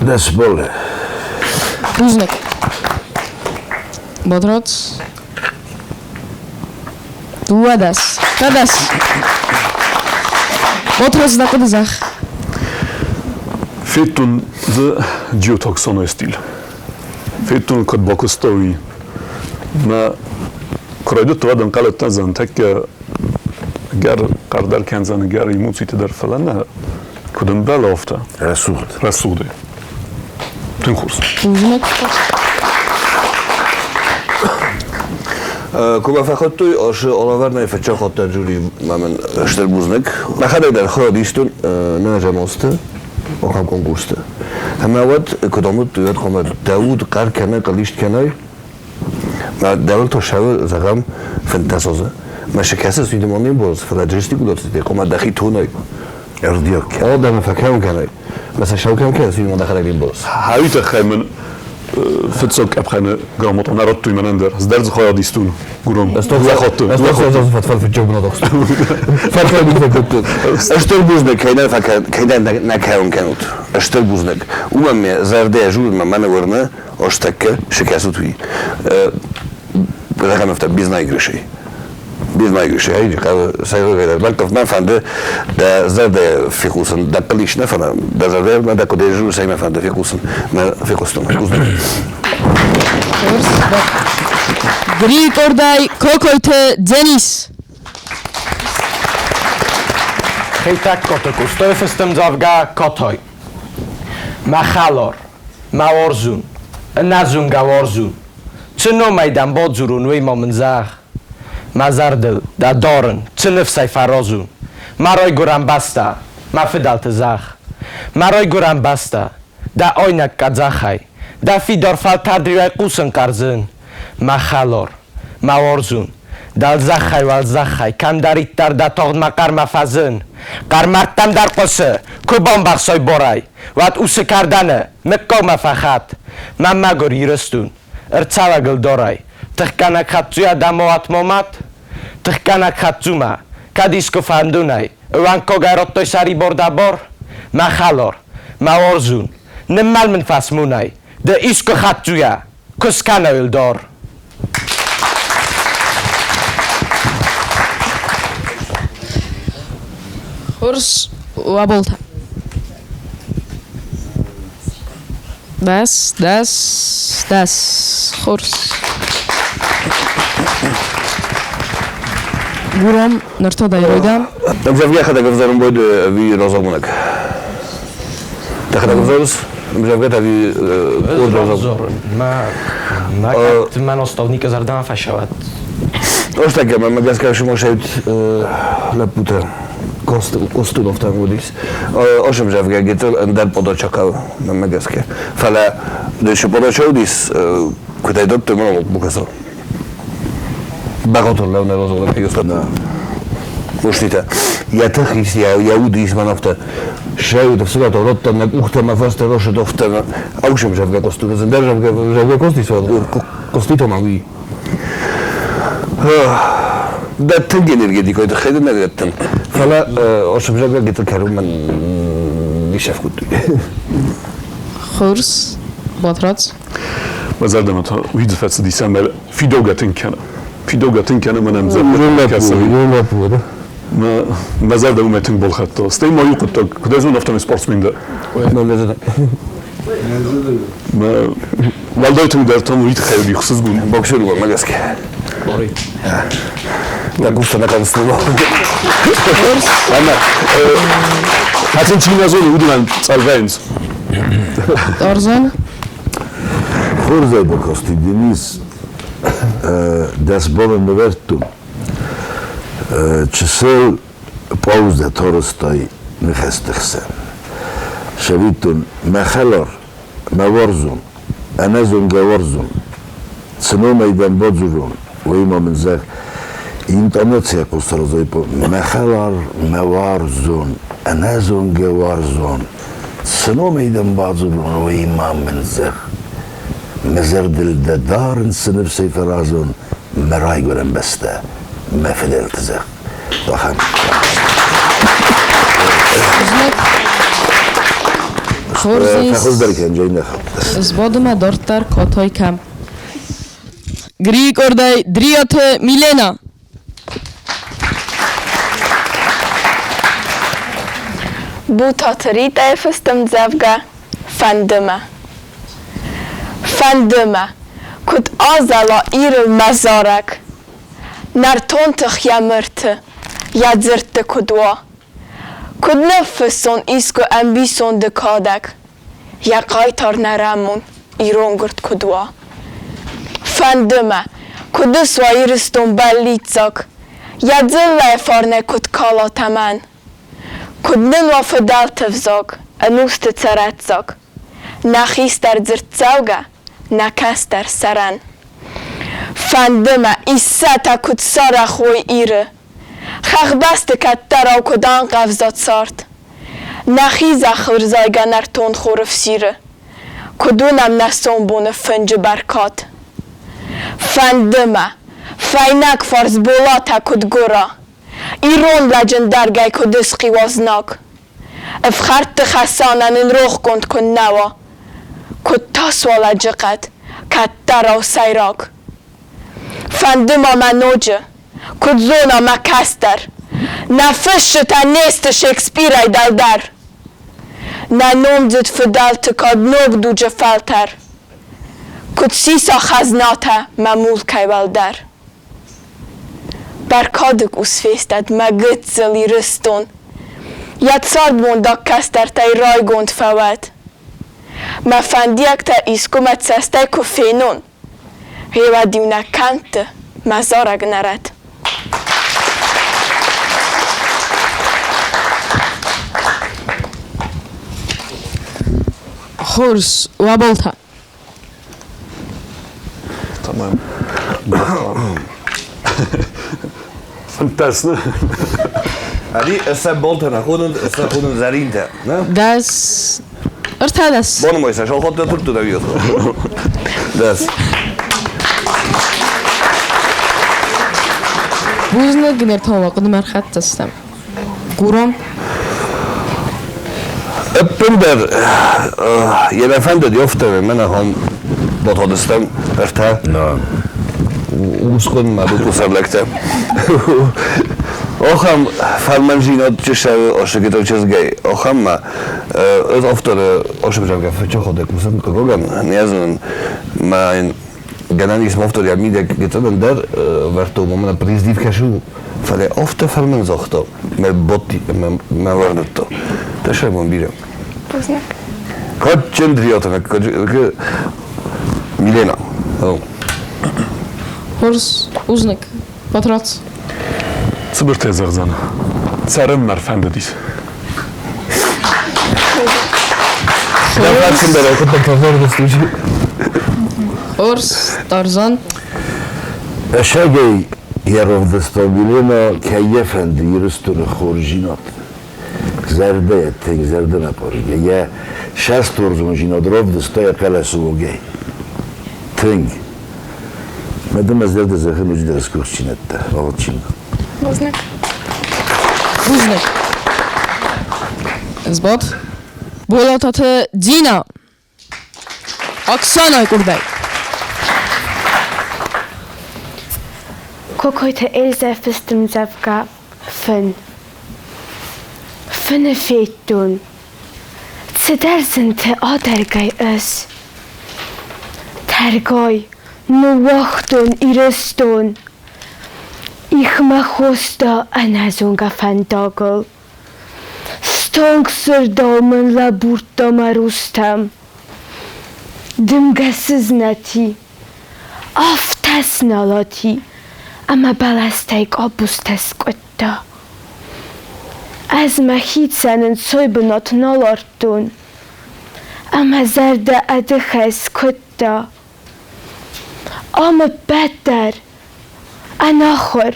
Дӕс баллы. Бузныг. Батрадз. 12. Дӕс. Батрадз дӕ хъуыды зӕгъ. Федтон дзы джиотоксоной стиль. Федтон, куыд бакуыста, уый. Мӕ куы райдыдта, уӕд ӕнхъӕлдтӕн зӕнтӕккӕ гӕр хъӕрдӕр кӕндзӕн, гӕр эмоциты дӕр, фӕлӕ нӕ куыд ӕмбӕлы, афтӕ. Рӕсугъд. Рӕсугъдӕй. Тынг хорз. Куы мӕ фӕхуыдтой, асы алавӕрдӕй фыццаг хатт жюри мӕ мын стыр бузныг. Мӕхӕдӕг дӕр хайад истон нӕ замосты ахӕм конкурсты. Ӕмӕ уӕд куыд амыдтой, уӕд хъуамӕ дӕ уд хъӕр кӕнай, хъыллист кӕнай. Мӕ дӕуыл то сӕуы, зӕгъӕм, 15 азы. Мӕ сы кӕцы суидымон не мбӕлц, фӕлӕ джести куыд хъуамӕ дӕхи тонай. Ӕрдиаг Адӕмы фӕкӕун кӕнай. Мӕ сӕ сау кӕм кӕныс, уый ма дӕхӕдӕг не мбӕлц. Хауи тыххӕй мын Фыццаг къӕпхӕны грамота нӕ радтой мӕнӕн дӕр. Ӕз дӕр дзы хайад истон. Гуром. Лӕхотты. Стыр бузныг, кӕй нӕ кӕй нӕ кӕрон кӕнут. Стыр бузныг. Уымӕн ме зӕрдӕ журмӕ мӕ уырны, остӕккӕ сыкӕсут уый. Зӕгъӕм афтӕ, без наигрышей. Без наигрышей. Сӕйрагдӕр мӕн фӕнды дӕ зӕрдӕ фехъусын, дӕ хъылис нӕ фӕлӕ дӕ зӕрдӕ мӕ дӕ куыдӕй жур сӕй мӕ фӕнды фехъусын. Мӕ фехъуыстон. Бузныг. Григордай Кокойты Денис. Хетӕгкаты Къостайы фыстӕмдзӕвгӕ Катай. Мӕ хӕлар, мӕ уарзун, ӕнӕзонгӕ уарзун. Цы номӕй дӕм бадзурон, уый ма мын зӕгъ. Мӕ зӕрдыл дӕ дарын, цы ныфсӕй фӕразон. Мӕ райгуырӕн бӕстӕ, мӕ фыдӕлты зӕхх. Мӕ райгуырӕн бӕстӕ, дӕ айнӕг къӕдзӕхӕй, дӕ фидар фӕлтӕрд риуӕй хъусын хъӕрзын. Мӕ хӕлар, мӕ уарзун, дӕлзӕххӕй уӕлзӕххӕй, кӕмдӕриддӕр дӕ тагъд мӕ хъӕрмӕ фӕзын. Хъӕр мӕрдтӕм дӕр хъуысы, куы бамбӕхсай барӕй, уӕд усы кӕрдӕны мыггагмӕ фӕхат. Мӕ мӕгуыр Ирыстон, ӕрцӕуӕгыл дарай, тыхгӕнӕг хӕццуйӕ дӕ моатмӕ мӕт, тыхгӕнӕг хӕццумӕ, кӕд искуы фӕндонӕй, ӕууӕнккагӕй радтай сӕрибар дӕ бар? Мӕ хӕлар, мӕ уарзун, ныммӕл мын фӕсмонӕй, ды искуы хӕццуйӕ, куы скӕнай ӕлдар. Хорз, уӕ Дӕс, дӕс, дӕс. Хорз. Гурам, ныр та дӕ Ӕмдзӕвгӕ йӕхӕдӕг ӕвзарын бойды ӕви разамонӕг? Дӕхӕдӕг ӕвзарыс ӕмдзӕвгӕтӕ ӕви къорд разамонӕг? Мӕ мӕ наставникы зӕрдӕмӕ фӕсӕвӕд. Остӕггӕ мӕ гӕсгӕ сымосӕйт лӕппутӕ Костуновтӕм уыдис. Ос ӕмдзӕвгӕ гыццыл ӕндӕр подачакау мӕнмӕ гӕсгӕ. Фӕлӕ цы подача уыдис, куыд ӕй дӕттой, мӕн букасал. Бӕгъатыр лӕу нӕ разамонӕг Юстат. Муштитӕ. Йӕ тых ис, йӕ уд ис мӕн афтӕ. Сӕ ӕфсымӕртӕ радтам нӕ къухтӕ мӕ фӕстӕ росыдофтӕ аусӕм зӕвгӕ костюм. Ӕндӕр зӕвгӕ костис, коститӕ ма уый. Дӕ тынг энергетикой тыххӕй дын нӕ дӕттын. Фӕлӕ осым зӕвгӕ гыццыл кӕронмӕ нисӕф кодтой. Хорз, Батрадз. Мӕ зӕрдӕмӕ та уый фӕцыдис ӕмӕ фидаугӕ тынг кӕны. Фидаугӕ тынг кӕны мӕнӕн кӕсы. Мӕ зӕрдӕ уымӕй тынг балхӕдта. Стӕй ма иу хъуыддаг, куыд ӕз зонын, афтӕмӕй спортсмен дӕ. Уӕлдай тынгдӕр та уый тыххӕй уыди хсызгон. Боксер у, мӕ гӕсгӕ. Дӕ къухтӕ нӕ хъӕуынц Ӕмӕ хӕцын чи нӕ зоны, уыдонӕн цъӕлвӕйынц. Тарзан? Хорзӕй бакасти Денис. Дӕс боны нывӕрдтон. Чысыл паузӕ Торостай ныхӕсты хсӕн. Цӕвиттон, мӕ хӕлар, мӕ уарзон, ӕнӕзонгӕ уарзон, цы номӕй дӕм бадзурон, уый ма мын зӕгъ. Интонацийӕ хъусразӕй мӕ хӕлар, мӕ уарзон, ӕнӕзонгӕ уарзон, цы номӕй дӕм бадзурон, уый ма мын зӕгъ. Мӕ зӕрдыл дӕ дарын цы ныфсӕй фӕразон, мӕ райгуырӕн бӕстӕ, мӕ фыдӕлты зӕхх. Ахӕм. Фӕхуыздӕр кӕн, нӕ Сбадымӕ дарддӕр катай кӕм. Григордай Дриаты Милена. Бутаты Ритӕйы фыст ӕмдзӕвгӕ «Фӕнды мӕ». Фӕнды мӕ, куыд азӕла Ирыл мӕ зарӕг, Нӕртон тых йӕ мырты, йӕ дзырдты куыд уа. Куыд ныффыссон искуы ӕмбисонды кадӕг, Йӕ хъайтар нӕрӕмон ирон гуырд куыд уа. Фӕнды мӕ, куыд ысуа Ирыстон бӕллиццаг, Йӕ дзыллӕйы фарнӕй куыд кала тӕмӕн. Куыд нын уа фыдӕлты взаг, ӕнусты цӕрӕццаг, Нӕ хистӕр дзырддзӕугӕ, нӕ кӕстӕр сӕрӕн. Фӕнды мӕ, Иссӕтӕ куыд сарӕх уой Иры, Хӕхбӕсты кӕддӕрау куыд анхъӕвза цард. Нӕхи зӕххыл рзайгӕ нӕртон хоры фсиры. Куыд уынӕм нӕ сомбоны фынджы бӕркад. Фӕнды мӕ, фӕйнӕгфарс Болатӕ куыд гуыра, Ирон лӕджы ндӕргӕй куыд ысхъиуа знаг. Ӕфхӕрдты Хӕсанӕ нын рохгонд куыннӕ уа, Куыд та суа лӕджыхъӕд, кӕддӕрау сӕйраг. Фӕнды ма мӕ ноджы, куыд зона мӕ кӕстӕр, Нӕ фысджытӕ не сты Шекспирӕй дӕлдӕр. Нӕ номдзыд фыдӕлты кад ног дуджы фӕлтӕр Куыд сиса хӕзнатӕ мӕ мулкӕй уӕлдӕр. Бӕркады къус фестӕд мӕ гыццыл Ирыстон, Йӕ цардмондаг кӕстӕртӕй райгонд фӕуӕд. Мӕ фӕндиӕгтӕ искуы мӕ цӕстӕй куы фенон, Гъеуӕд-иу нӕ кӕмтты мӕ зарӕг нӕрӕд. Хорз, уӕ болтӕ. Tamam. 15, ne? Али, сӕ болтӕ нӕ хонын, сӕ хонын зӕринтӕ. Дӕс, ӕртӕдӕс. Боны сӕ шалхотты туртты давиот. Дӕс. Бузныг, нӕртон хъуыдымӕ ӕрхӕццӕ стӕм. Гурам. Ӕппындӕр йӕ нӕ фӕндыд ёфтӕ, мӕнӕ хом батадыстӕм ӕртӕ. Усгон ма дукусар лӕгтӕ. Охам фӕлмӕнзинад чысыл ошыгытыл чызгӕй. Охам ма ӕз авторы ошыбжавгӕ фӕчоходӕг мусын хъыгогӕн, не знын, ма гӕнӕн ис автор йӕ мидӕг гыццылӕн дӕр вӕрдта, уымӕн ӕмӕ призыв кӕсы, фӕлӕ афтӕ фӕлмӕн загъта, мӕ бадти ӕмӕ мӕ уырныдта. Тӕссаг бирӕ. Бузныг. Кадджын Дриатана, Милена. Хорз, бузныг. Батрадз. Цыбыртӕй зӕгъдзӕн, цӕрын мӕ ӕрфӕндыдис. Хорз, Тарзан. Ӕсӕгӕй йӕ равдыста Милена, кӕй йӕ фӕнды Ирыстоны хорздзинад. Зӕрдӕ тынг зӕрдӕ нӕ хъаргӕ. Йӕ сӕстуарзондзинад равдыста йӕ хъӕлӕсы уагӕй. Тынг. Мӕ дын мӕ зӕрдӕ зӕгъы ноджыдӕр сгуыхтдзинӕдтӕ, Валентин. Бузныг. Бузныг. Сбад. Болататы Дина. Оксана къурдӕй. Кокойты Эльзӕ фыст ӕмдзӕвгӕ «Фын». Фыны федтон, цыдӕр зынты адӕргӕй ӕз. Тӕргай ныууагътон Ирыстон, ихмӕ хоста ӕнӕзонгӕ фӕндагыл. Стонг сырдау мын лӕбурдта мӕ рустӕм. Дымгӕ сызнӕти, афтӕ сналати, ӕмӕ бӕлӕстӕй къабузтӕ скъуыдта. Ӕз мӕхицӕн ӕнцой бынат нал ардтон, ӕмӕ зӕрдӕ ӕдыхӕй скуыдта. Ам ӕппӕт дӕр ӕнахуыр,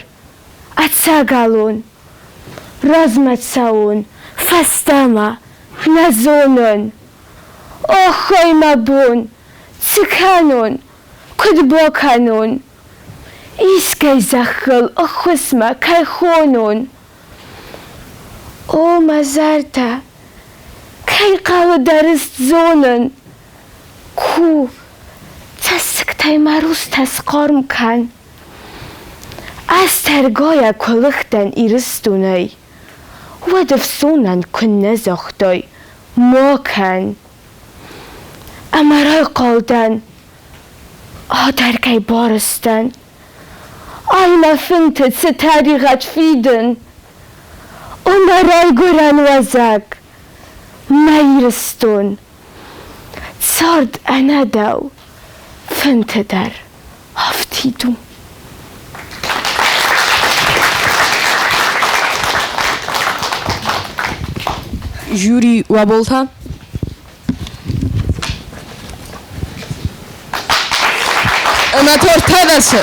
ӕцӕгӕлон, размӕ цӕуон, фӕстӕмӕ, нӕ зонын. Оххай, мӕ бон, цы кӕнон, куыд бакӕнон? Искӕй зӕххыл ӕххуысмӕ кӕй хонон? О, мӕ зӕрдӕ, кӕй хъӕуы дӕ рыст зонын? Ку, цӕссыгтӕй мӕ рустӕ схъарм кӕн. Ӕз тӕргайӕ куы лыгътӕн Ирыстонӕй, уӕд ӕфсонӕн куыннӕ загътай, ма кӕн. Ӕмӕ райхъал дӕн, адӕргӕй барызтӕн. Ай мӕ фынты цы тӕригъӕд фидын! О мӕ райгуырӕн уӕзӕг, мӕ Ирыстон! Цард ӕнӕ дӕу фынты дӕр афтид у. Жюри уӕ болта? Ӕмӕ тортӕвӕсы.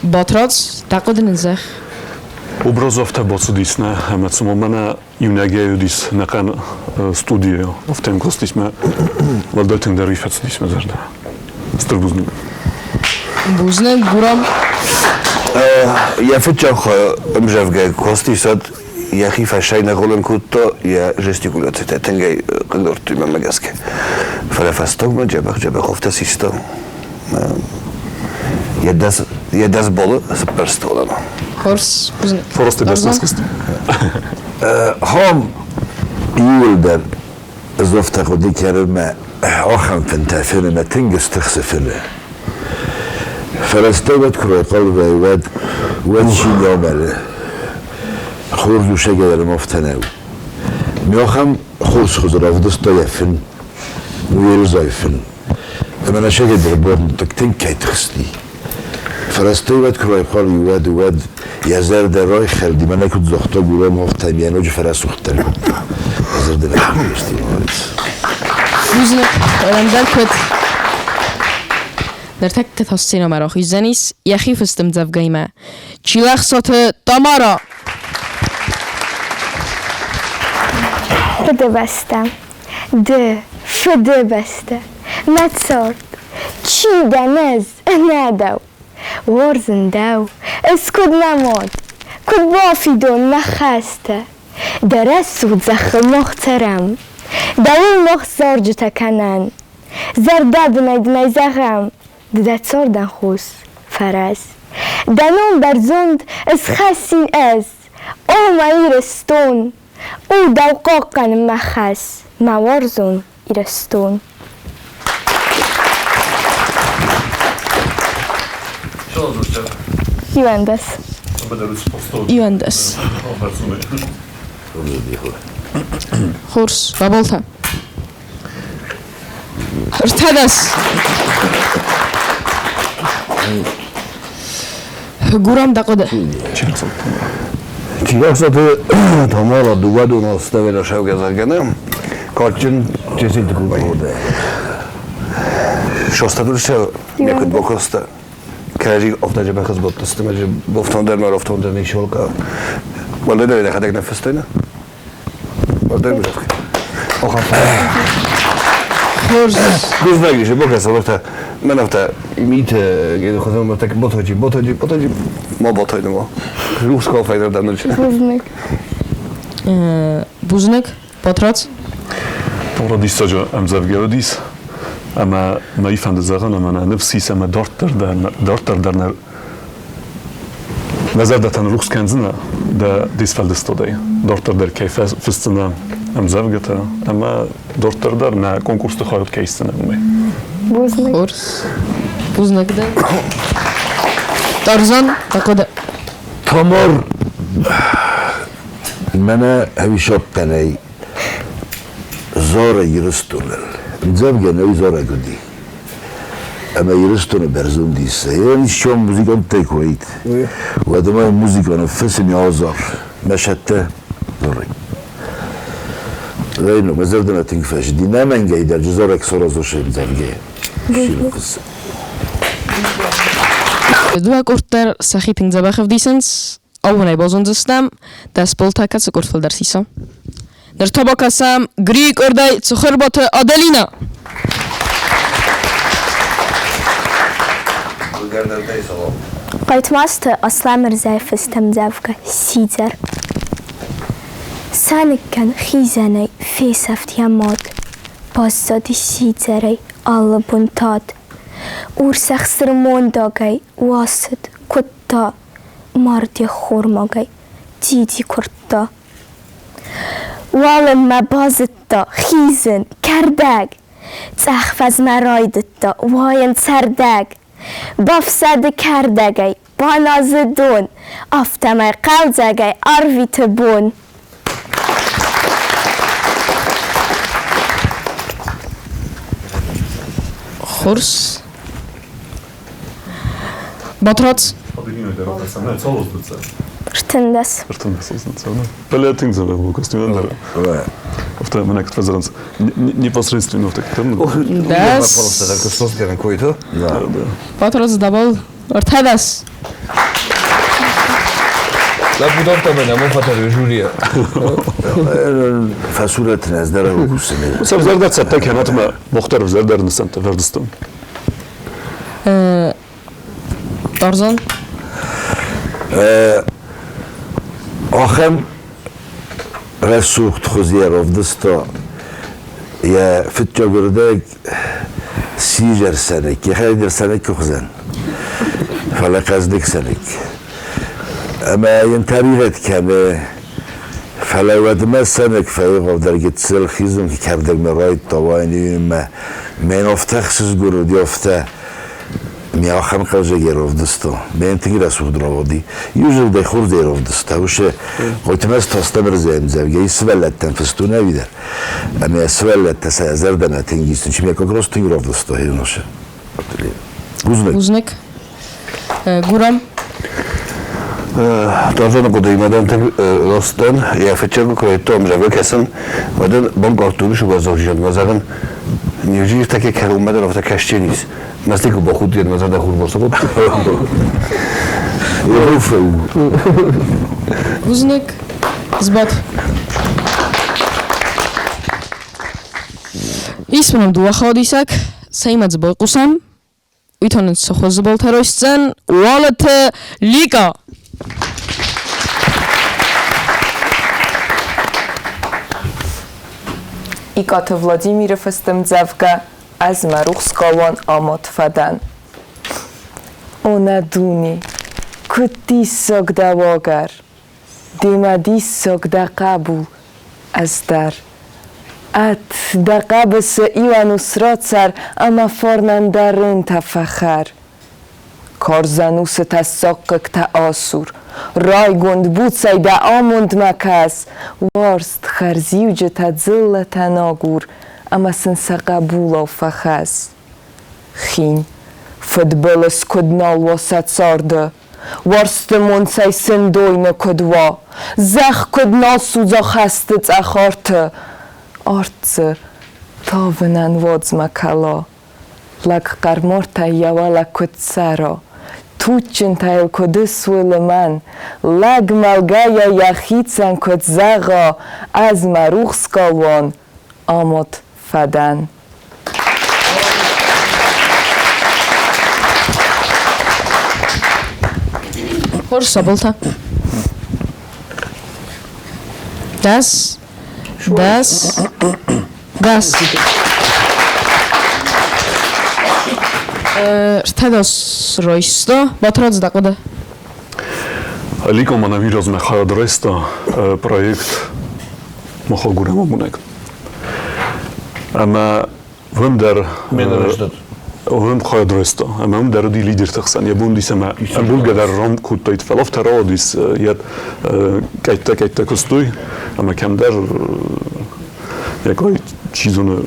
Батрадз, дӕ хъуыды нын зӕгъ. Образ афтӕ бацыдис нӕ, ӕмӕ цыма мӕнӕ иунӕгӕй уыдис ӕнӕхъӕн студийы, афтӕ йӕм кастис мӕ уӕлдай тынгдӕр уый фӕцыдис мӕ зӕрдӕ. Стыр бузныг. Бузныг, Гурам. Йӕ фыццаг ӕмзӕвгӕ кастис, уӕд йӕхи фӕсай ныгъуылын кодта, йӕ жестикуляцитӕ тынгӕй хъыгдардтой мӕнмӕ гӕсгӕ. Фӕлӕ фӕстагмӕ дзӕбӕх-дзӕбӕх афтӕ систа. Йӕ дӕс болы цыппӕрстолӕн. Хорз, бузныг. Просто дӕс наскост. Хом иуылдӕр ӕз афтӕ хъуыды кӕнын мӕ ахӕм фынтӕ фены мӕ тынг стыхсы фыны. Фӕлӕ стӕй уӕд куы райхъал вӕййы, уӕд уӕд чи не амӕлы. Хорз усӕгӕй ӕрм афтӕ нӕу. Ме ахӕм хорз хуызы равдыста йӕ фын, Уелзайы фын. Ӕмӕ нӕ сӕгӕй дӕр бон тынг кӕй тыхсти. Фӕлӕ стӕй уӕд куы райхъал и, уӕд уӕд йӕ зӕрдӕ райхӕлди, мӕнӕ куыд загъта Гурам, афтӕ йӕ ноджы фӕрӕсугъддӕр кодта. Йӕ зӕрдӕ фӕхъуысти молодец. Бузныг, ӕндӕр куыд. Ныртӕккӕ та сценӕмӕ рахиздзӕнис йӕхи фыст ӕмдзӕвгӕимӕ. Чилӕхсаты Тамара! Фыдыбӕстӕ, ды, Фыдыбӕстӕ, мӕ цард, чи дӕн ӕз ӕнӕ дӕу? Уарзын дӕу, ӕз куыд мӕ мад, куыд бафидон мӕ хӕстӕ? Дӕ рӕсугъд зӕххыл мах цӕрӕм, дӕуыл мах зарджытӕ кӕнӕм. Зӕрдӕбынӕй дын ӕй зӕгъӕм, ды дӕ цардӕн хос, фӕрӕз. Дӕ ном бӕрзонд ысхӕссин ӕз, о мӕ Ирыстон! У дӕу хъахъхъӕнын мӕ хӕс, мӕ уарзон Ирыстон. Иуӕндӕс. Иуӕндӕс. Хорз, баболта. 13. Гурам дӕ хъуыды. Чилӕхсаты Тамара дыууӕ доны ставила саугӕзӕгӕны кадджын Чесилты клубӕй. Шостатурса ме куыд бакоста. Кӕрӕдзи афтӕ дзӕбӕх ӕзбадтысты, ӕмӕ бофтон дӕр ма рофтон дӕр ничиуал хъӕуы. Уӕлдайдӕр йӕхӕдӕг нӕ фыстай нӕ? Хорз. Бузныг ис, бакӕсӕм, мӕн афтӕ миты хуызӕн так ботоджи, ботоджи, ботоджи, ма ботойны ма. Рухс калфайдер дӕм ныр. Бузныг. Бузныг, Батрадз. Тамара диссаджы ӕмдзӕвгӕ уыдис, ӕмӕ мӕ фӕнды зӕгъын, ӕмӕ нӕ ныфс ис, ӕмӕ дарддӕр дӕр дарддӕр дӕр нӕ Нӕ зӕрдӕтӕн рухс кӕндзынӕ дӕ де сфӕлдыстадӕй. Дарддӕр дӕр кӕй фысдзынӕ ӕмдзӕвгӕтӕ ӕмӕ дарддӕр дӕр нӕ конкурсты хайад кӕй исдзынӕ, уымӕй. Бузныг. Хорз. Бузныг дӕн. Тарзан, дӕ хъуыды. Тамар, мӕнӕ ӕвисоппӕнӕй Зора Ирыстоныл. Ӕмдзӕвгӕ нӕ зарӕг уыди. Ӕмӕ Ирыстоны бӕрзонд ис. Исчон музыканттӕй куы уаид, уӕд ӕмӕ музыканы фысым азар, мӕ сӕттӕ зарӕг. Райно, мӕ зӕрдӕмӕ тынг фӕзынди. Нӕмӕнгӕй дӕр зарӕг саразосы ӕмдзӕвгӕ. Дыууӕ къорд дӕр сӕхи тынг дзӕбӕх ӕвдисынц. Абонӕй базондзыстӕм, дӕ стъолтӕ кӕцы къорд фылдӕр сиса. Ныр та бакӕсӕм Грийы къордӕй Цыхуырбаты Аделина. Хъайтмазты Аслӕмырзӕйы фыст ӕмдзӕвгӕ «Сидзӕр». Сӕныккӕн хизӕнӕй фесӕфт йӕ мад, Баззади сидзӕрӕй алы бон тад. Урс ӕхсыр мондагӕй уасыд, куыдта, Мард йе ххормагӕй диди куырдта. Уалынмӕ базыдта хизын, кӕрдӕг. Цъӕх фӕзмӕ райдыдта уайын цӕрдӕг. Бафсӕды кӕрдӕгӕй, баназы дон, афтӕмӕй хъӕлдзӕгӕй арвиты бон. Хорз. Батрадз. 13. 13 Фӕлӕ тынг дзӕбӕх у костюм дӕр. Афтӕ мӕнӕ куыд фӕзӕгъынц, непосредственно в таких Дӕс. Да. Батрадз дабал 13. Лӕппутӕ мӕ фӕтӕры жюрийӕ. Фӕсурӕт нӕ здӕр кусыны. Сӕвзӕрдӕ цӕттӕ кӕнӕт мӕ мохтар ӕвзӕрдӕр нысӕнттӕ вӕрдыстон. Тарзан? Ахӕм рӕсугъд хуыз йӕ равдыста йӕ фыццагырдӕг сизӕр сӕныкк, йӕхӕдӕг дӕр сӕныккы хуызӕн, фӕлӕ хъӕздыг сӕныкк. Ӕмӕ йын тӕригъӕд кӕны, фӕлӕ уӕдмӕ сӕныкк фӕивгъуыддӕр гыццыл хизын кӕрдӕгмӕ райдыдта уайын, мӕн афтӕ ӕхсызгон уыди, афтӕ Ме ахӕм хъӕлдзӕг ӕрӕвдыста. Мӕн тынг рӕсугъд рауади. Иу зылдӕй хорз ӕрӕвдыста. Уыцы Хотимӕ Тастамырзы ӕмдзӕвгӕ сывӕллӕттӕн фыстон ӕви дӕр. Ӕмӕ сывӕллӕттӕ сӕ зӕрдӕмӕ тынг исынц. Чи мӕ как раз тынг равдыста Хеносы. Бузныг. Бузныг. Гурам. Тарзаны хъуыдыимӕ дӕн тынг раст дӕн. Йӕ фыццаг куы райдыдтон ӕмдзӕвгӕ кӕсын, уӕд ын банкъардтон сывӕлдзӕгджынмӕ зӕгъын, Неужели кӕронмӕ дӕр афтӕ кӕсджен ис? Настолько бахудтен, мӕ зӕрдӕ хур бацагод. Бузныг. Сбад. Ис мӕм дыууӕ хаудисӕг, цӕимӕ дзы байхъусӕм, уый та нын цы хуызы былтӕ райсдзӕн, Уалыты Лика! Икъаты Владимиры фыст ӕмдзӕвгӕ Ӕз мӕ рухс галуан амад фӕдӕн. О нӕ дуне, куыд диссаг дӕ уагӕр! Демӕ диссаг дӕ хъӕбул, ӕз дӕр. Ӕтт, дӕ хъӕбысы иу ӕнус рацӕр ӕмӕ фарнӕн дӕ рынтӕ фӕхӕр. Карз ӕнусы тӕссаг хъыгтӕ асур, Райгонд, буцӕй дӕ амондмӕ кӕс, Уарзт, хӕрзиуджытӕ, дзыллӕтӕн агур Ӕмӕ сын сӕ хъӕбулау фӕхӕсс. Хин, фыдбылыз куыд нал уа сӕ царды, Уарзты монцӕй сын дойны куыд уа, Зӕхх куыд нал судза хӕсты цъӕх арты, Арт дзы тавынӕн уадз ма кӕла. Лӕг хъӕрмортӕй йӕ уӕлӕ куыд цӕра, Туджджынтӕ йыл куыд ысуы лымӕн, Лӕг мӕлгӕйӕ йӕхицӕн куыд зӕгъа, Ӕз мӕ рухс галуан амад фӕдӕн. Хорз сабылтӕ. 10, 10, 10. Ртӕдӕс райста, Батрадз дӕ хъуыды. Алико мӕнӕ размӕ хайад райста проект Махагурӕм амонӕг. Ӕмӕ уым дӕр уым хайад райста. Ӕмӕ уым дӕр уыди лидерты хсӕн. Йӕ бон уыдис ӕмӕ ӕмбулгӕ дӕр ром кодтаид, фӕлӕ афтӕ рауадис, йӕ къӕйттӕ-къӕйттӕ куыстой ӕмӕ кӕмдӕр йӕ кой, чи зоны,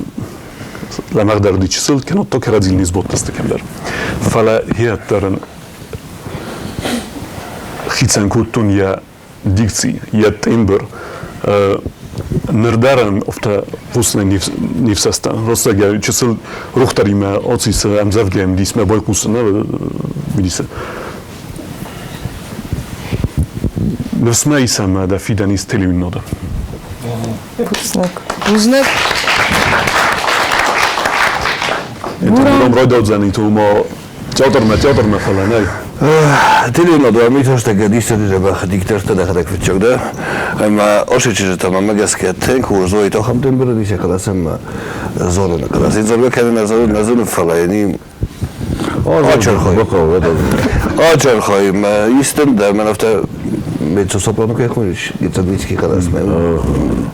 лӕмӕгъдӕр уыди чысыл, кӕнӕ то кӕрӕдзийыл не сбадтысты кӕмдӕр. Фӕлӕ хиӕддӕр ын хицӕн кодтон йӕ дикци, йӕ тембр. Ныр дӕр ӕм афтӕ хъусынӕй не фсӕстӕн. Рӕстӕг чысыл рохтӕримӕ ацис ӕмдзӕвгӕйӕн дисмӕ байхъусын милицӕ. Ныфс мӕ ис ӕмӕ дӕ фидӕн ис телеуынынады. Бузныг. Бузныг. Гурам райдаудзӕни, то ма театрмӕ, театрмӕ, фӕлӕ нӕй. Телеуынынады ам ифтӕстӕггӕ диссаджы дзӕбӕх диктортӕ дӕхӕдӕг фыццаг дӕ. Ӕмӕ оши чызджытӕ мӕмӕ гӕсгӕ тынг хорз уой, ахӕм тембры диссаг хъӕлӕсӕн зонын. Хъӕлӕсӕй дзургӕ кӕнын нӕ зонын, нӕ зонын, фӕлӕ йын Ачархай. Ачархай, мӕ истын дӕр мӕн афтӕ меццо-сопрано кӕй хоныс, гицадницкий хъӕлӕс мӕ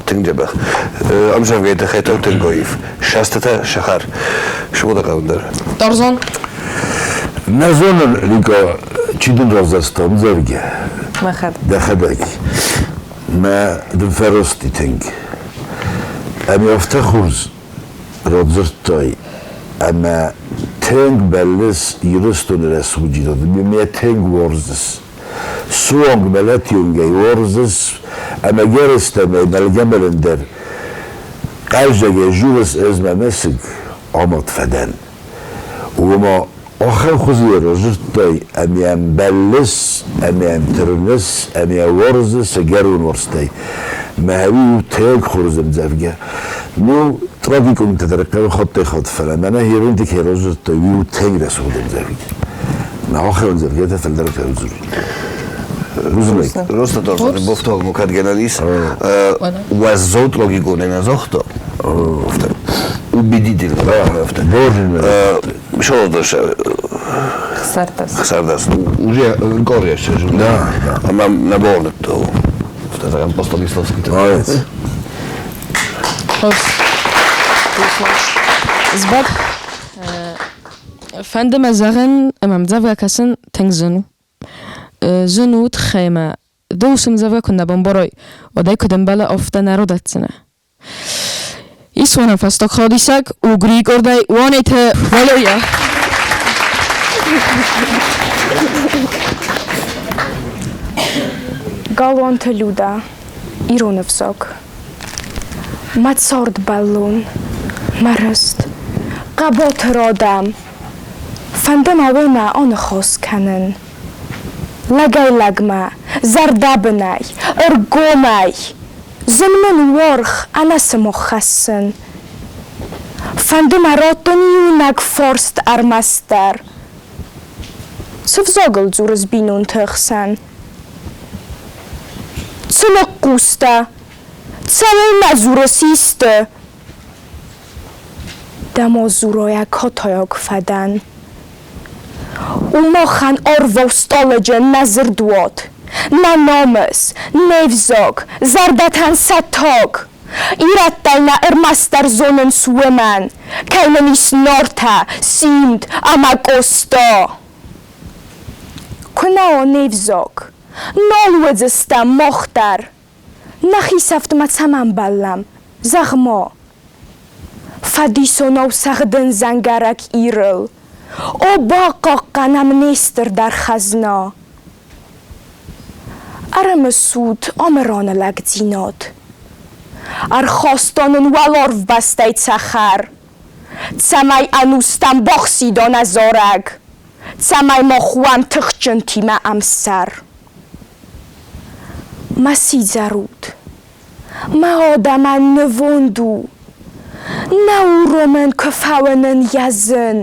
тынг дзӕбӕх. Ӕмзӕвгӕйы тыххӕй та тынг аив. Сӕстытӕ сахар. Сывода хъӕуын дӕр. Тарзан. Нӕ зонын, Лика, чи дын равзӕрста ӕмдзӕвгӕ? Мӕхӕдӕг. Дӕхӕдӕг. Мӕ дын фӕрости тынг. Ӕмӕ афтӕ хорз радзырдтай ӕмӕ тынг бӕллыс Ирыстоны рӕсугъддзинадмӕ, мӕ тынг уарзыс. Суанг мӕлӕты онгӕй уарзыс ӕмӕ гӕрӕстӕмӕй мӕлгӕ-мӕлын дӕр хъӕлдзӕгӕй дзурыс ӕз мӕ мӕсыг амад фӕдӕн. Ома. Ахӕм хуызы йӕ радзырдтай, ӕмӕ йӕм бӕллыс, ӕмӕ йӕм тырныс, ӕмӕ йӕ уарзыс ӕгӕрон уарзтӕй. Мӕ уый у тынг хорз ӕмдзӕвгӕ. Ну, трагиконтӕ дӕр хъӕуы хаттӕй-хатт, фӕлӕ мӕнӕ Херунты кӕй радзырдтай, уый у тынг рӕсугъд ӕмдзӕвгӕ. Мӕ ахӕм ӕмдзӕвгӕтӕ фылдӕр хъӕуы дзурын. Бузныг. Просто тоже бофтауг мукад генералис. Уӕззау трагиконӕй нӕ загъта. Убедительно. Шолодош. Хсардас. Хсардас. Уже гореше. Да, да. Ама на болнето. Зӕгъӕм, Поставиславский. Молодец. Збак фӕнды мӕ зӕгъын ӕмӕ ӕмдзӕвгӕ кӕсын тынг зын у. Зын у тыххӕй ӕмӕ ды уыцы ӕмдзӕвгӕ куы нӕ бамбарай, уӕд ӕй куыд ӕмбӕлы, афтӕ нӕ родӕтдзынӕ. Ис уонӕн фӕстаг хадисӕг Угрийы къордӕй Уанеты Валерия. Галуанты Люда, ирон ӕвзаг. Мӕ цардбӕллон, мӕ рыст, хъӕбатыр адӕм, Фӕнды мӕ уемӕ аныхас кӕнын. Лӕгӕй-лӕгмӕ, зӕрдӕбынӕй, ӕргомӕй. Зын мын у уаргъ ӕнӕ сымах хӕссын. Фӕнды мӕ раттын иунӕг фарст ӕрмӕстдӕр. Цы взагыл дзурыс бинонты хсӕн? Цы ныхъхъус дӕ? Цӕуылнӕ дзурыс исты? Дӕ мадзурайӕ катайаг фӕдӕн. У махӕн арвау стъалыджын нӕ дзырдуат, нӕ намыс, не взаг, зӕрдӕтӕн сӕ таг. Ирӕттӕй нӕ ӕрмӕстдӕр зонынц уымӕн, кӕй нын ис Нартӕ, Симд ӕмӕ Къоста. Куы нӕ уа не взаг, нал уыдзыстӕм мах дӕр. Нӕхи сӕфтмӕ цӕмӕн бӕллӕм, зӕгъ-ма? Фӕдисонау цӕгъдын дзӕнгӕрӕг Ирыл. О, бахъахъхъӕнӕм не стырдӕр хӕзна! Ӕрымысут Амыраны лӕгдзинад. Ӕрхаста нын уӕларвбӕстӕй цӕхӕр, Цӕмӕй ӕнустӕм бахсида нӕ зарӕг, Цӕмӕй мах уӕм тыхджынтимӕ ӕмсӕр. Мӕ сидзӕр уд, мӕ адӕмӕн нывонд у, Нӕ уромӕн куы фӕуынын йӕ зын.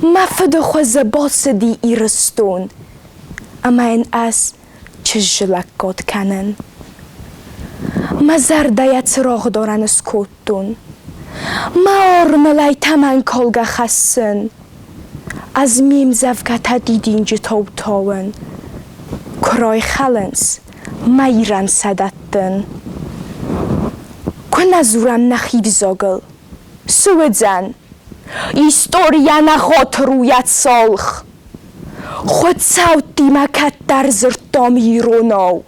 Мӕ фыды хуызы бацыди Ирыстон, Ӕмӕ йын ӕз чызджы лӕггад кӕнын. Мӕ зӕрдӕйӕ цырагъдарӕн ыскодтон, Мӕ армылӕй тӕмӕнкалгӕ хӕссын. Ӕз ме мдзӕвгӕтӕ дидинджытау тауын, Куы райхӕлынц, мӕ Ирӕн сӕ дӕттын. Куы нӕ дзурӕм нӕхи взагыл, цы уыдзӕн? Историйӕ нӕгъатыр у йӕ цалх. Хуыцӕуттимӕ кӕддӕр дзырдтам иронау.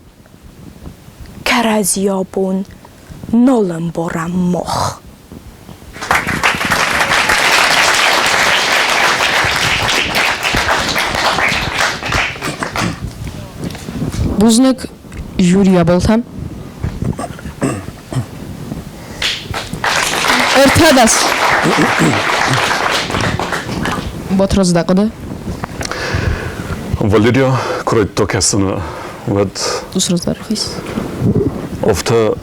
Кӕрӕдзи абон нал ӕмбарӕм мах. Бузныг Юрий Аболтӕн. Ӕртӕдӕс. Батрадз, дӕ хъуыды? Валерия куы райдыдта кӕсын, уӕд Ус раздӕрхис. Афтӕ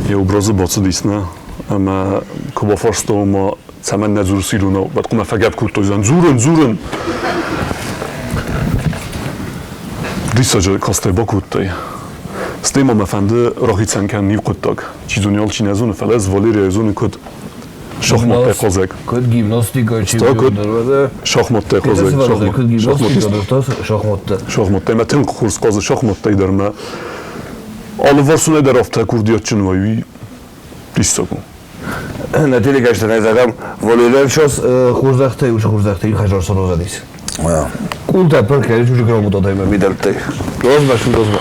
йӕ образы бацыдис, нӕ? Ӕмӕ куы бафарста, ома цӕмӕн нӕ дзурыс иронау, уӕд хъуамӕ фӕгӕпп кодтой, дзурын, дзурын! Диссаджы кастӕй бакодтай. Стӕй ма мӕ фӕнды рахицӕн кӕнын иу хъуыддаг. Чи зоны, алчи нӕ зоны, фӕлӕ ӕз Валерияйы зонын куыд шахматтӕй хъазӕг. Куыд гимнастикӕ чемпион Шахматтӕй хъазӕг. Куыд гимнастикӕ шахматтӕ. Шахматтӕй мӕ тынг хорз хъазы шахматтӕй дӕр мӕ алыварсонӕй дӕр афтӕ курдиатджын уай, уый диссаг у. На телекаштӕн зӕгъӕм, Валериян сейчас хорздӕхтӕй, уыцы хорздӕхтӕй хӕзар сарозадис. Култӕ пыркӕ, чужи грамотатӕй мӕ медӕлттӕй. Розба, шу розба.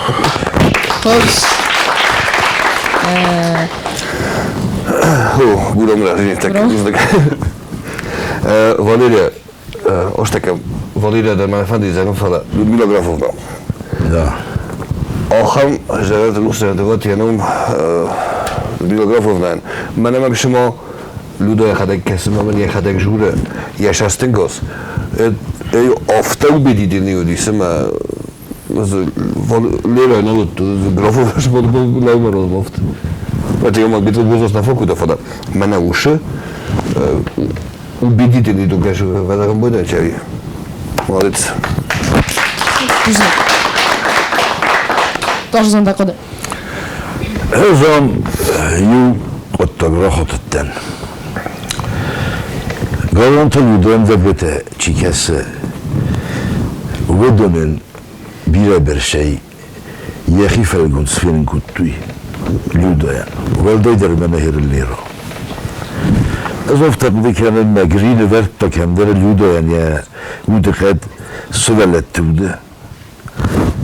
Хорз. О, гурам разинетек. Валерия, Остека, Валерия дӕр мӕ фӕнди зӕгъын, фӕлӕ Людмила Графовна. Да. Ахӕм зӕрдӕты рухс зӕрдӕвӕд йӕ ном Людмила Графовнайӕн. Мӕнӕ мӕм цыма Людо йӕхӕдӕг кӕсы мӕ мын йӕхӕдӕг журы йӕ сӕстынгос. Афтӕ убедительный уыди, цыма Лера нал графов лӕумӕ Это я мог быть на фоку, да, мӕнӕ усы убедительный дугаш в буде чави. Молодец. Тарзан дӕ хъуыды. Ӕз ам иу хъуыддаг рахатыдтӕн. Галуантӕн уыдон дӕбытӕ чи кӕсы, уыдонӕн бирӕ бӕрцӕй йӕхи фӕлгонц фенын кодтой Людӕйӕн, уӕлдайдӕр мӕнӕ Хереллеро. Ӕз афтӕ хъуыды кӕнын, мӕ гри нывӕрдта кӕмдӕр Людӕйӕн йӕ удыхъӕд сывӕллӕтты уды.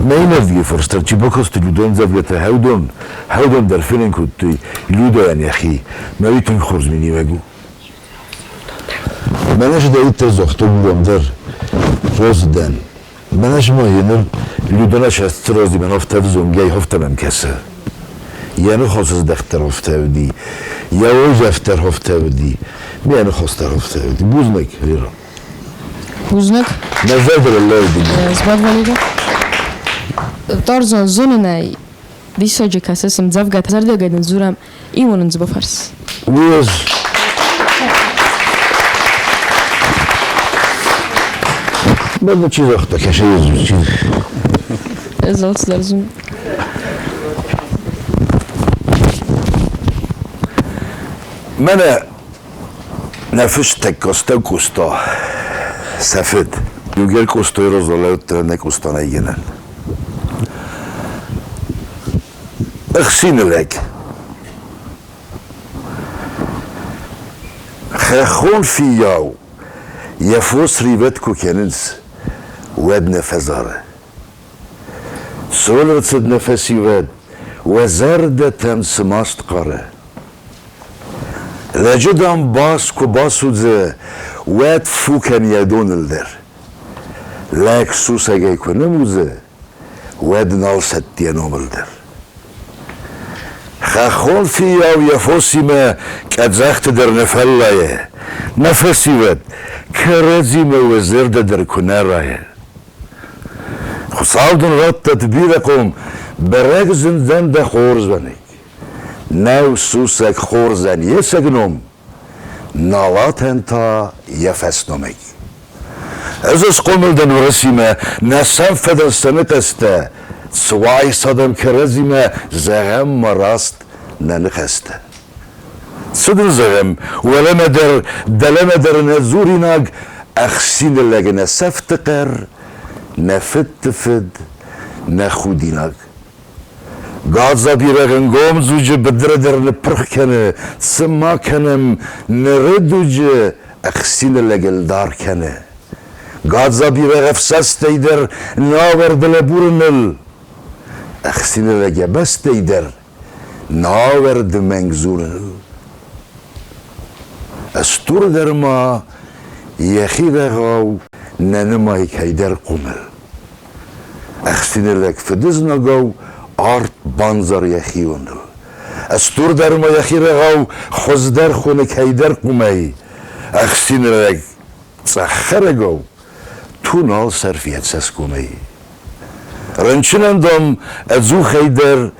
Нӕ иннӕрдыги фӕрстӕ чи бакасти Людӕйӕн ӕмдзӕвгӕтӕ хӕудон, хӕудон дӕр фенын кодтой Людӕйӕн йӕхи, мӕ уый тынг хорз миниуӕг у. Мӕнӕ зыдӕйттӕ загътон уым дӕр, разы дӕн. Мӕнӕ ма йе Людӕ сӕстрози мӕн афтӕ взонгӕй афтӕ мӕм кӕсы. Йӕ ныхасы здӕхт дӕр афтӕ уыди, йӕ уайдзӕф дӕр афтӕ уыди, йӕ ныхас дӕр афтӕ уыди. Бузныг, Лера. Бузныг. Нӕ зӕрдыл лӕууыди. Сбад, Валерий. Тарзан, зонын ӕй, диссаджы кӕсыс ӕмдзӕвгӕтӕ, зӕрдиагӕй дын дзурӕм, Иуонын дзы бафӕрс. Уыз. Бӕрны чи загъта, кӕсы чи. Ӕз алцыдӕр зонын. Мӕнӕ нӕ фыстӕг Костӕ Къоста, сӕ фыд. Иугӕр Къостайы раз лӕудтӕ нӕ Къоста нӕйгӕнӕн. Ӕхсины лӕг. Хӕххон фиййау йӕ фос ривӕд куы кӕнынц, уӕд нӕ фӕзары. Цон ӕрцыд нӕ фӕсивӕд, уӕ зӕрдӕтӕм цы маст хъары. Лӕджы дам бас куы басудзы, уӕд фу кӕн йӕ доныл дӕр. Лӕг сусӕгӕй куы нымудзы, уӕд нал сӕтти йӕ номыл дӕр. Хӕххон фиййау йӕ фосимӕ къӕдзӕхты дӕр нӕ фӕллайы, нӕ фӕсивӕд, кӕрӕдзимӕ уӕ зӕрдӕ дӕр куы нӕ райы. Хуыцау дын раттӕд бирӕ хъом, бӕрӕг зындзӕн дӕ хорзӕнӕг. Нӕу сусӕг хорзӕн йе цӕг ном, налатӕн та йӕ фӕсномыг. Ӕз схъомыл дӕн Уырысимӕ, нӕ сӕм фӕдӕн сӕ ныхӕстӕ, Цуайсадӕм кӕрӕдзимӕ, зӕгъӕм ма раст нӕ ныхӕстӕ. Цы дын зӕгъӕм, уӕлӕмӕ дӕр, дӕлӕмӕ дӕр нӕ дзуринаг, ӕхсины лӕг нӕ сӕфты хъӕр, нӕ фыдты фыд, нӕ худинаг. Гадза бирӕгъ ӕнгом дзуджы быдыры дӕр ныппырх кӕны, цы ма кӕнӕм, ныры дуджы ӕхсины лӕг ӕлдар кӕны. Гадза бирӕгъ ӕфсӕстӕй дӕр науӕрды лӕбурыныл, ӕхсины лӕг йӕ бӕстӕй дӕр науӕрды мӕнг дзурыныл. Ыстурдӕр ма йӕхи рӕгъау нӕ нымайы кӕйдӕр къуымыл. Ӕхсины лӕг фыдызнагау арт бандзар йӕхионыл. Ыстурдӕр ма йӕхи рӕгъау хуыздӕр хоны кӕйдӕр къуымӕй. Ӕхсины лӕг цъӕххӕрӕгау ту нал сӕрфы йӕ цӕсгомӕй. Рынчынӕн, дам, ӕдзухӕй дӕр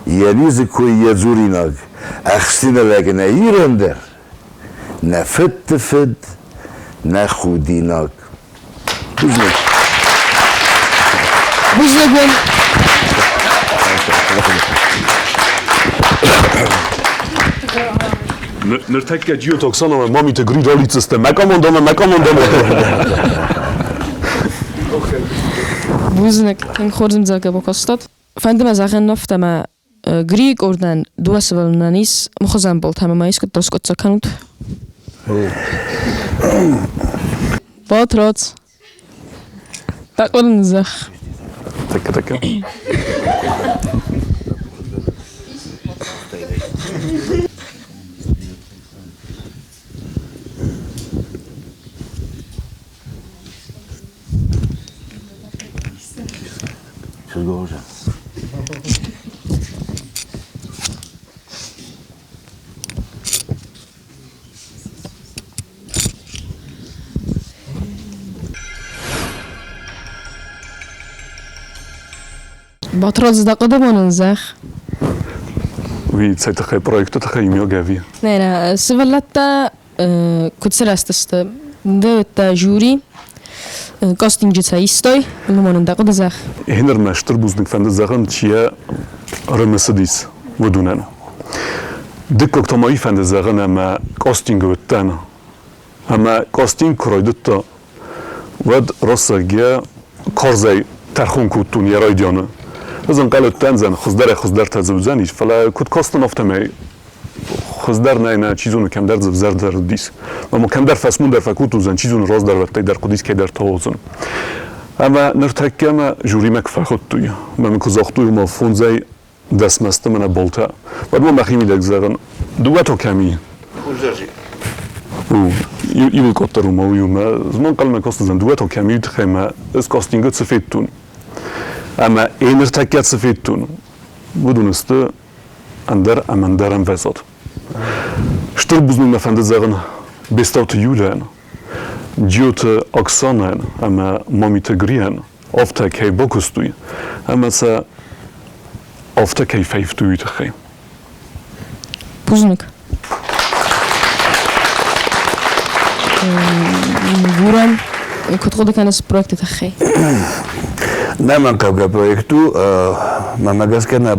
йӕ низы кой йӕ дзуринаг, ӕхсины лӕг нӕ Ирӕн дӕр, нӕ фыдты фыд, нӕ худинаг. Бузныг. Бузныг уын. Ныртӕккӕ Джиоты Оксанова мамиты Гри ралидздзысты. Мӕ командӕмӕ, мӕ командӕмӕ. Бузныг, тынг хорз ӕмдзӕвгӕ бакастат. Фӕнды мӕ зӕгъын афтӕ ӕмӕ Грийы къордӕн дыууӕ сывӕллонӕн ис мыхуызӕмбылтӕ ӕмӕ ма искуыддӕр скъуыддзаг кӕнут. Батрадз. Бакъуырын зӕхх. Тӕккӕ, тӕккӕ. Чызгоза. Батрадз, дӕ хъуыды ма нын зӕгъ. Уый цӕй тыххӕй проекты тыххӕй имиаг ӕви? Нӕ, нӕ, сывӕллӕттӕ куыд сырӕзтысты? Ды уыдтӕ жюри, кастинджы сӕ истой, ӕмӕ ма нын дӕ хъуыды зӕгъ. Гъеныр мӕ стыр бузныг фӕнды зӕгъын, чи йӕ рымысыдис, уыдонӕн. Дыккаг та ма уый фӕнды зӕгъын, ӕмӕ кастингы уыдтӕн. Ӕмӕ кастинг куы райдыдта, уӕд Россаггӕ карзӕй тӕрхон кодтон йӕ райдианы. Ӕз ӕнхъӕл уыдтӕн, дзӕн хуыздӕрӕй-хуыздӕртӕ дзы уыдзӕнис, фӕлӕ куыд кастон, афтӕмӕй хуыздӕр нӕй, нӕ, чи зоны, кӕмдӕр дзы ӕвзӕрдӕр уыдис. Ӕмӕ кӕмдӕр фӕсмон дӕр фӕкодтон, дзӕн, чи зоны, раздӕрвӕттӕй дӕр хъуыдис кӕйдӕр тауӕдзӕн. Ӕмӕ ныртӕккӕ мӕ жюримӕ куы фӕхуыдтой, мӕ мын куы загътой, ома фондзӕй дӕсмӕсты мӕнӕ болтӕ, уӕд ма мӕхимидӕг зӕгъын, дыууӕ то кӕм и? У, иуыл къаддӕр у ма уый у мӕ змон хъӕлмӕ кастдзӕн дыууӕ то кӕм и, тыххӕй мӕ ӕз кастингы цы федтон. Ӕмӕ ӕй ныртӕккӕ цы федтон, уыдон сты ӕндӕр ӕмӕ ӕндӕр ӕмвӕзад. Стыр бузныг мӕ фӕнды зӕгъын Бестауты Юлийӕн, Джиоты Оксанӕн ӕмӕ Мамиты Грийӕн, афтӕ кӕй бакуыстой ӕмӕ сӕ афтӕ кӕй фӕивтой, уый тыххӕй. Бузныг. Гурам, куыд хъуыды кӕныс проекты тыххӕй? Нӕмӕнхъӕугӕ проект у. Мӕнмӕ гӕсгӕ нӕ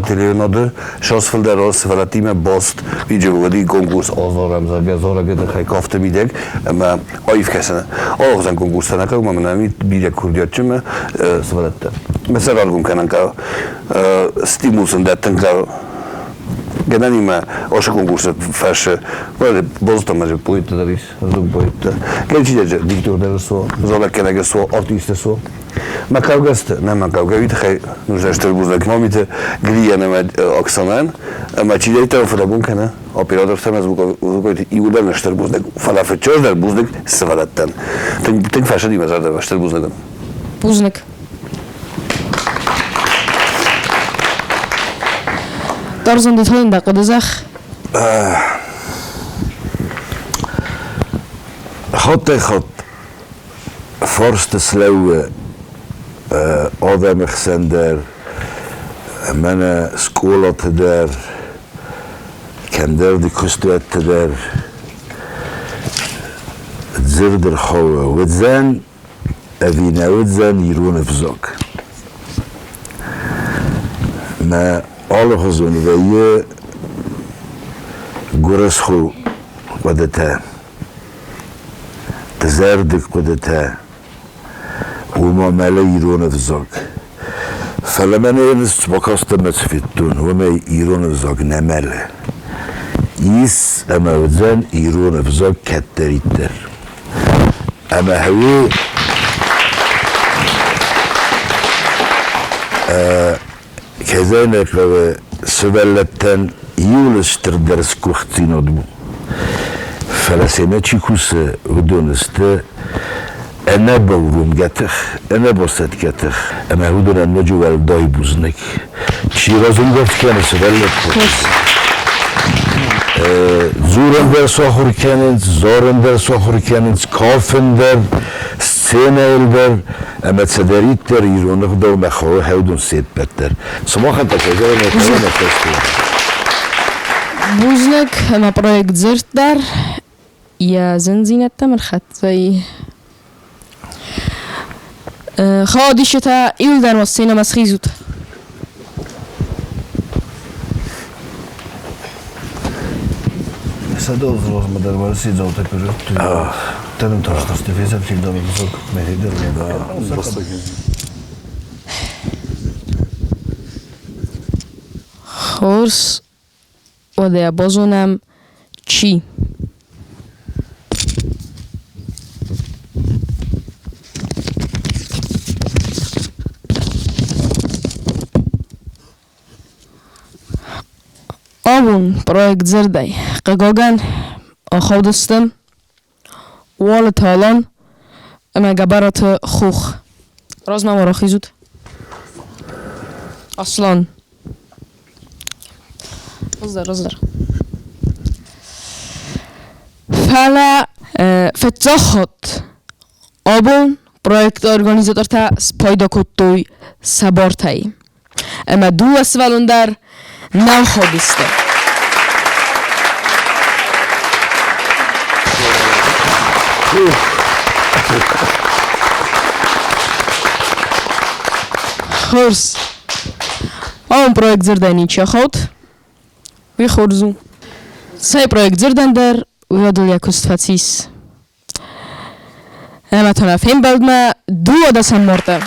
телеуынады сос фылдӕр у сывӕллӕттимӕ баст видеоводи конкурс Озорӕм, зӕгъгӕ, зорӕгы тыххӕй кафты мидӕг ӕмӕ аив кӕсыны. Алыгъуызон конкурстӕ нӕ хъӕуы, мӕнӕ бирӕ курдиатджын сывӕллӕттӕ. Мӕ сӕ раргом кӕнын хъӕуы, стимул сын дӕттын хъӕуы. Гӕнӕнимӕ ошо конкурсы фӕрсы, бозтам ӕз поэтты дӕр ис, зуг поэтты. Кӕнчидӕджы диктор дӕр со, золӕггӕнӕг со, артист со. Мӕ хъӕугӕсты, нӕ мӕ хъӕугӕ уый тыххӕй нуждӕ стыр бузныг Мамиты Грийӕн ӕмӕ Оксанӕн, ӕмӕ чидӕриддӕр фыдӕбон кӕны, оператортӕ ӕмӕ звукоиты иуылдӕр стыр бузныг, фӕлӕ фыццаджыдӕр бузныг сывӕллӕттӕн. Тынг, тынг фӕсыди мӕ зӕрдӕмӕ, стыр бузныг. Бузныг. Бӕрзонд итойын дӕ хъуыды зӕхх. Хаттӕй-хатт фарсты слӕууы адӕмы хсӕн дӕр, мӕнӕ скъолаты дӕр, кӕмдӕр куыстуӕтты дӕр дзырд ӕрхауы, уыдзӕн ӕви нӕ уыдзӕн ирон ӕвзаг. Мӕ алыхуызон вӕййы гуырысхо хъуыдытӕ, дызӕрдыг хъуыдытӕ, ома мӕлы ирон ӕвзаг. Фӕлӕ мӕнӕ бакастӕн мӕ цы федтон, уымӕй ирон ӕвзаг нӕ мӕлы. Ис ӕмӕ уыдзӕн ирон ӕвзаг кӕддӕриддӕр. Ӕмӕ уый кӕй нӕ хъӕуы сывӕллӕттӕн иуыл стырдӕр сгуыхтдзинад у. Фӕлӕ семӕ чи кусы, уыдон сты ӕнӕбауромгӕ тых, ӕнӕбасӕтгӕ тых, ӕмӕ уыдонӕн ноджы уӕлдай бузныг. Чи разӕнгард кӕны сывӕллӕтты? Дзурын дӕр сахуыр кӕнынц, зарын дӕр сахуыр кӕнынц, кафын дӕр, сценӕйыл дӕр ӕмӕ цыдӕриддӕр ирон ӕгъдаумӕ хауы хӕудон се ппӕт дӕр. Сымахӕн та кӕй зӕгъын ӕй хъӕуы нӕ фӕстӕ. Бузныг ӕмӕ проект дзырд дӕр йӕ зындзинӕдтӕм ӕрхӕццӕ и. Хаодисджытӕ иуылдӕр уӕ сценӕмӕ схизут. Садовзрозмӕ дӕр уӕрӕседзаутӕ куы зыдтой, тӕнын тарстысты фесӕфтидоны высок Хорз, уӕдӕ базонӕм, чи. Абон проект дзырдӕй, хъыгагӕн, ахаудысты Уалыты Алан ӕмӕ Гӕбӕраты Хох. Размӕ ма рахизут. Аслан. Раздӕр, раздӕр. Фӕлӕ фыццаг хатт абон проекты организатортӕ спайда кодтой сӕ бартӕй. Ӕмӕ дыууӕ сывӕллон дӕр нал ходысты. Хорз. Ам проект дзырдӕй ничи ахауд. Уый хорз у. Цӕй проект дзырдӕн дӕр уӕдыл йӕ куыст фӕцис. Ӕмӕ та нӕ фембӕлдмӕ 12 марта.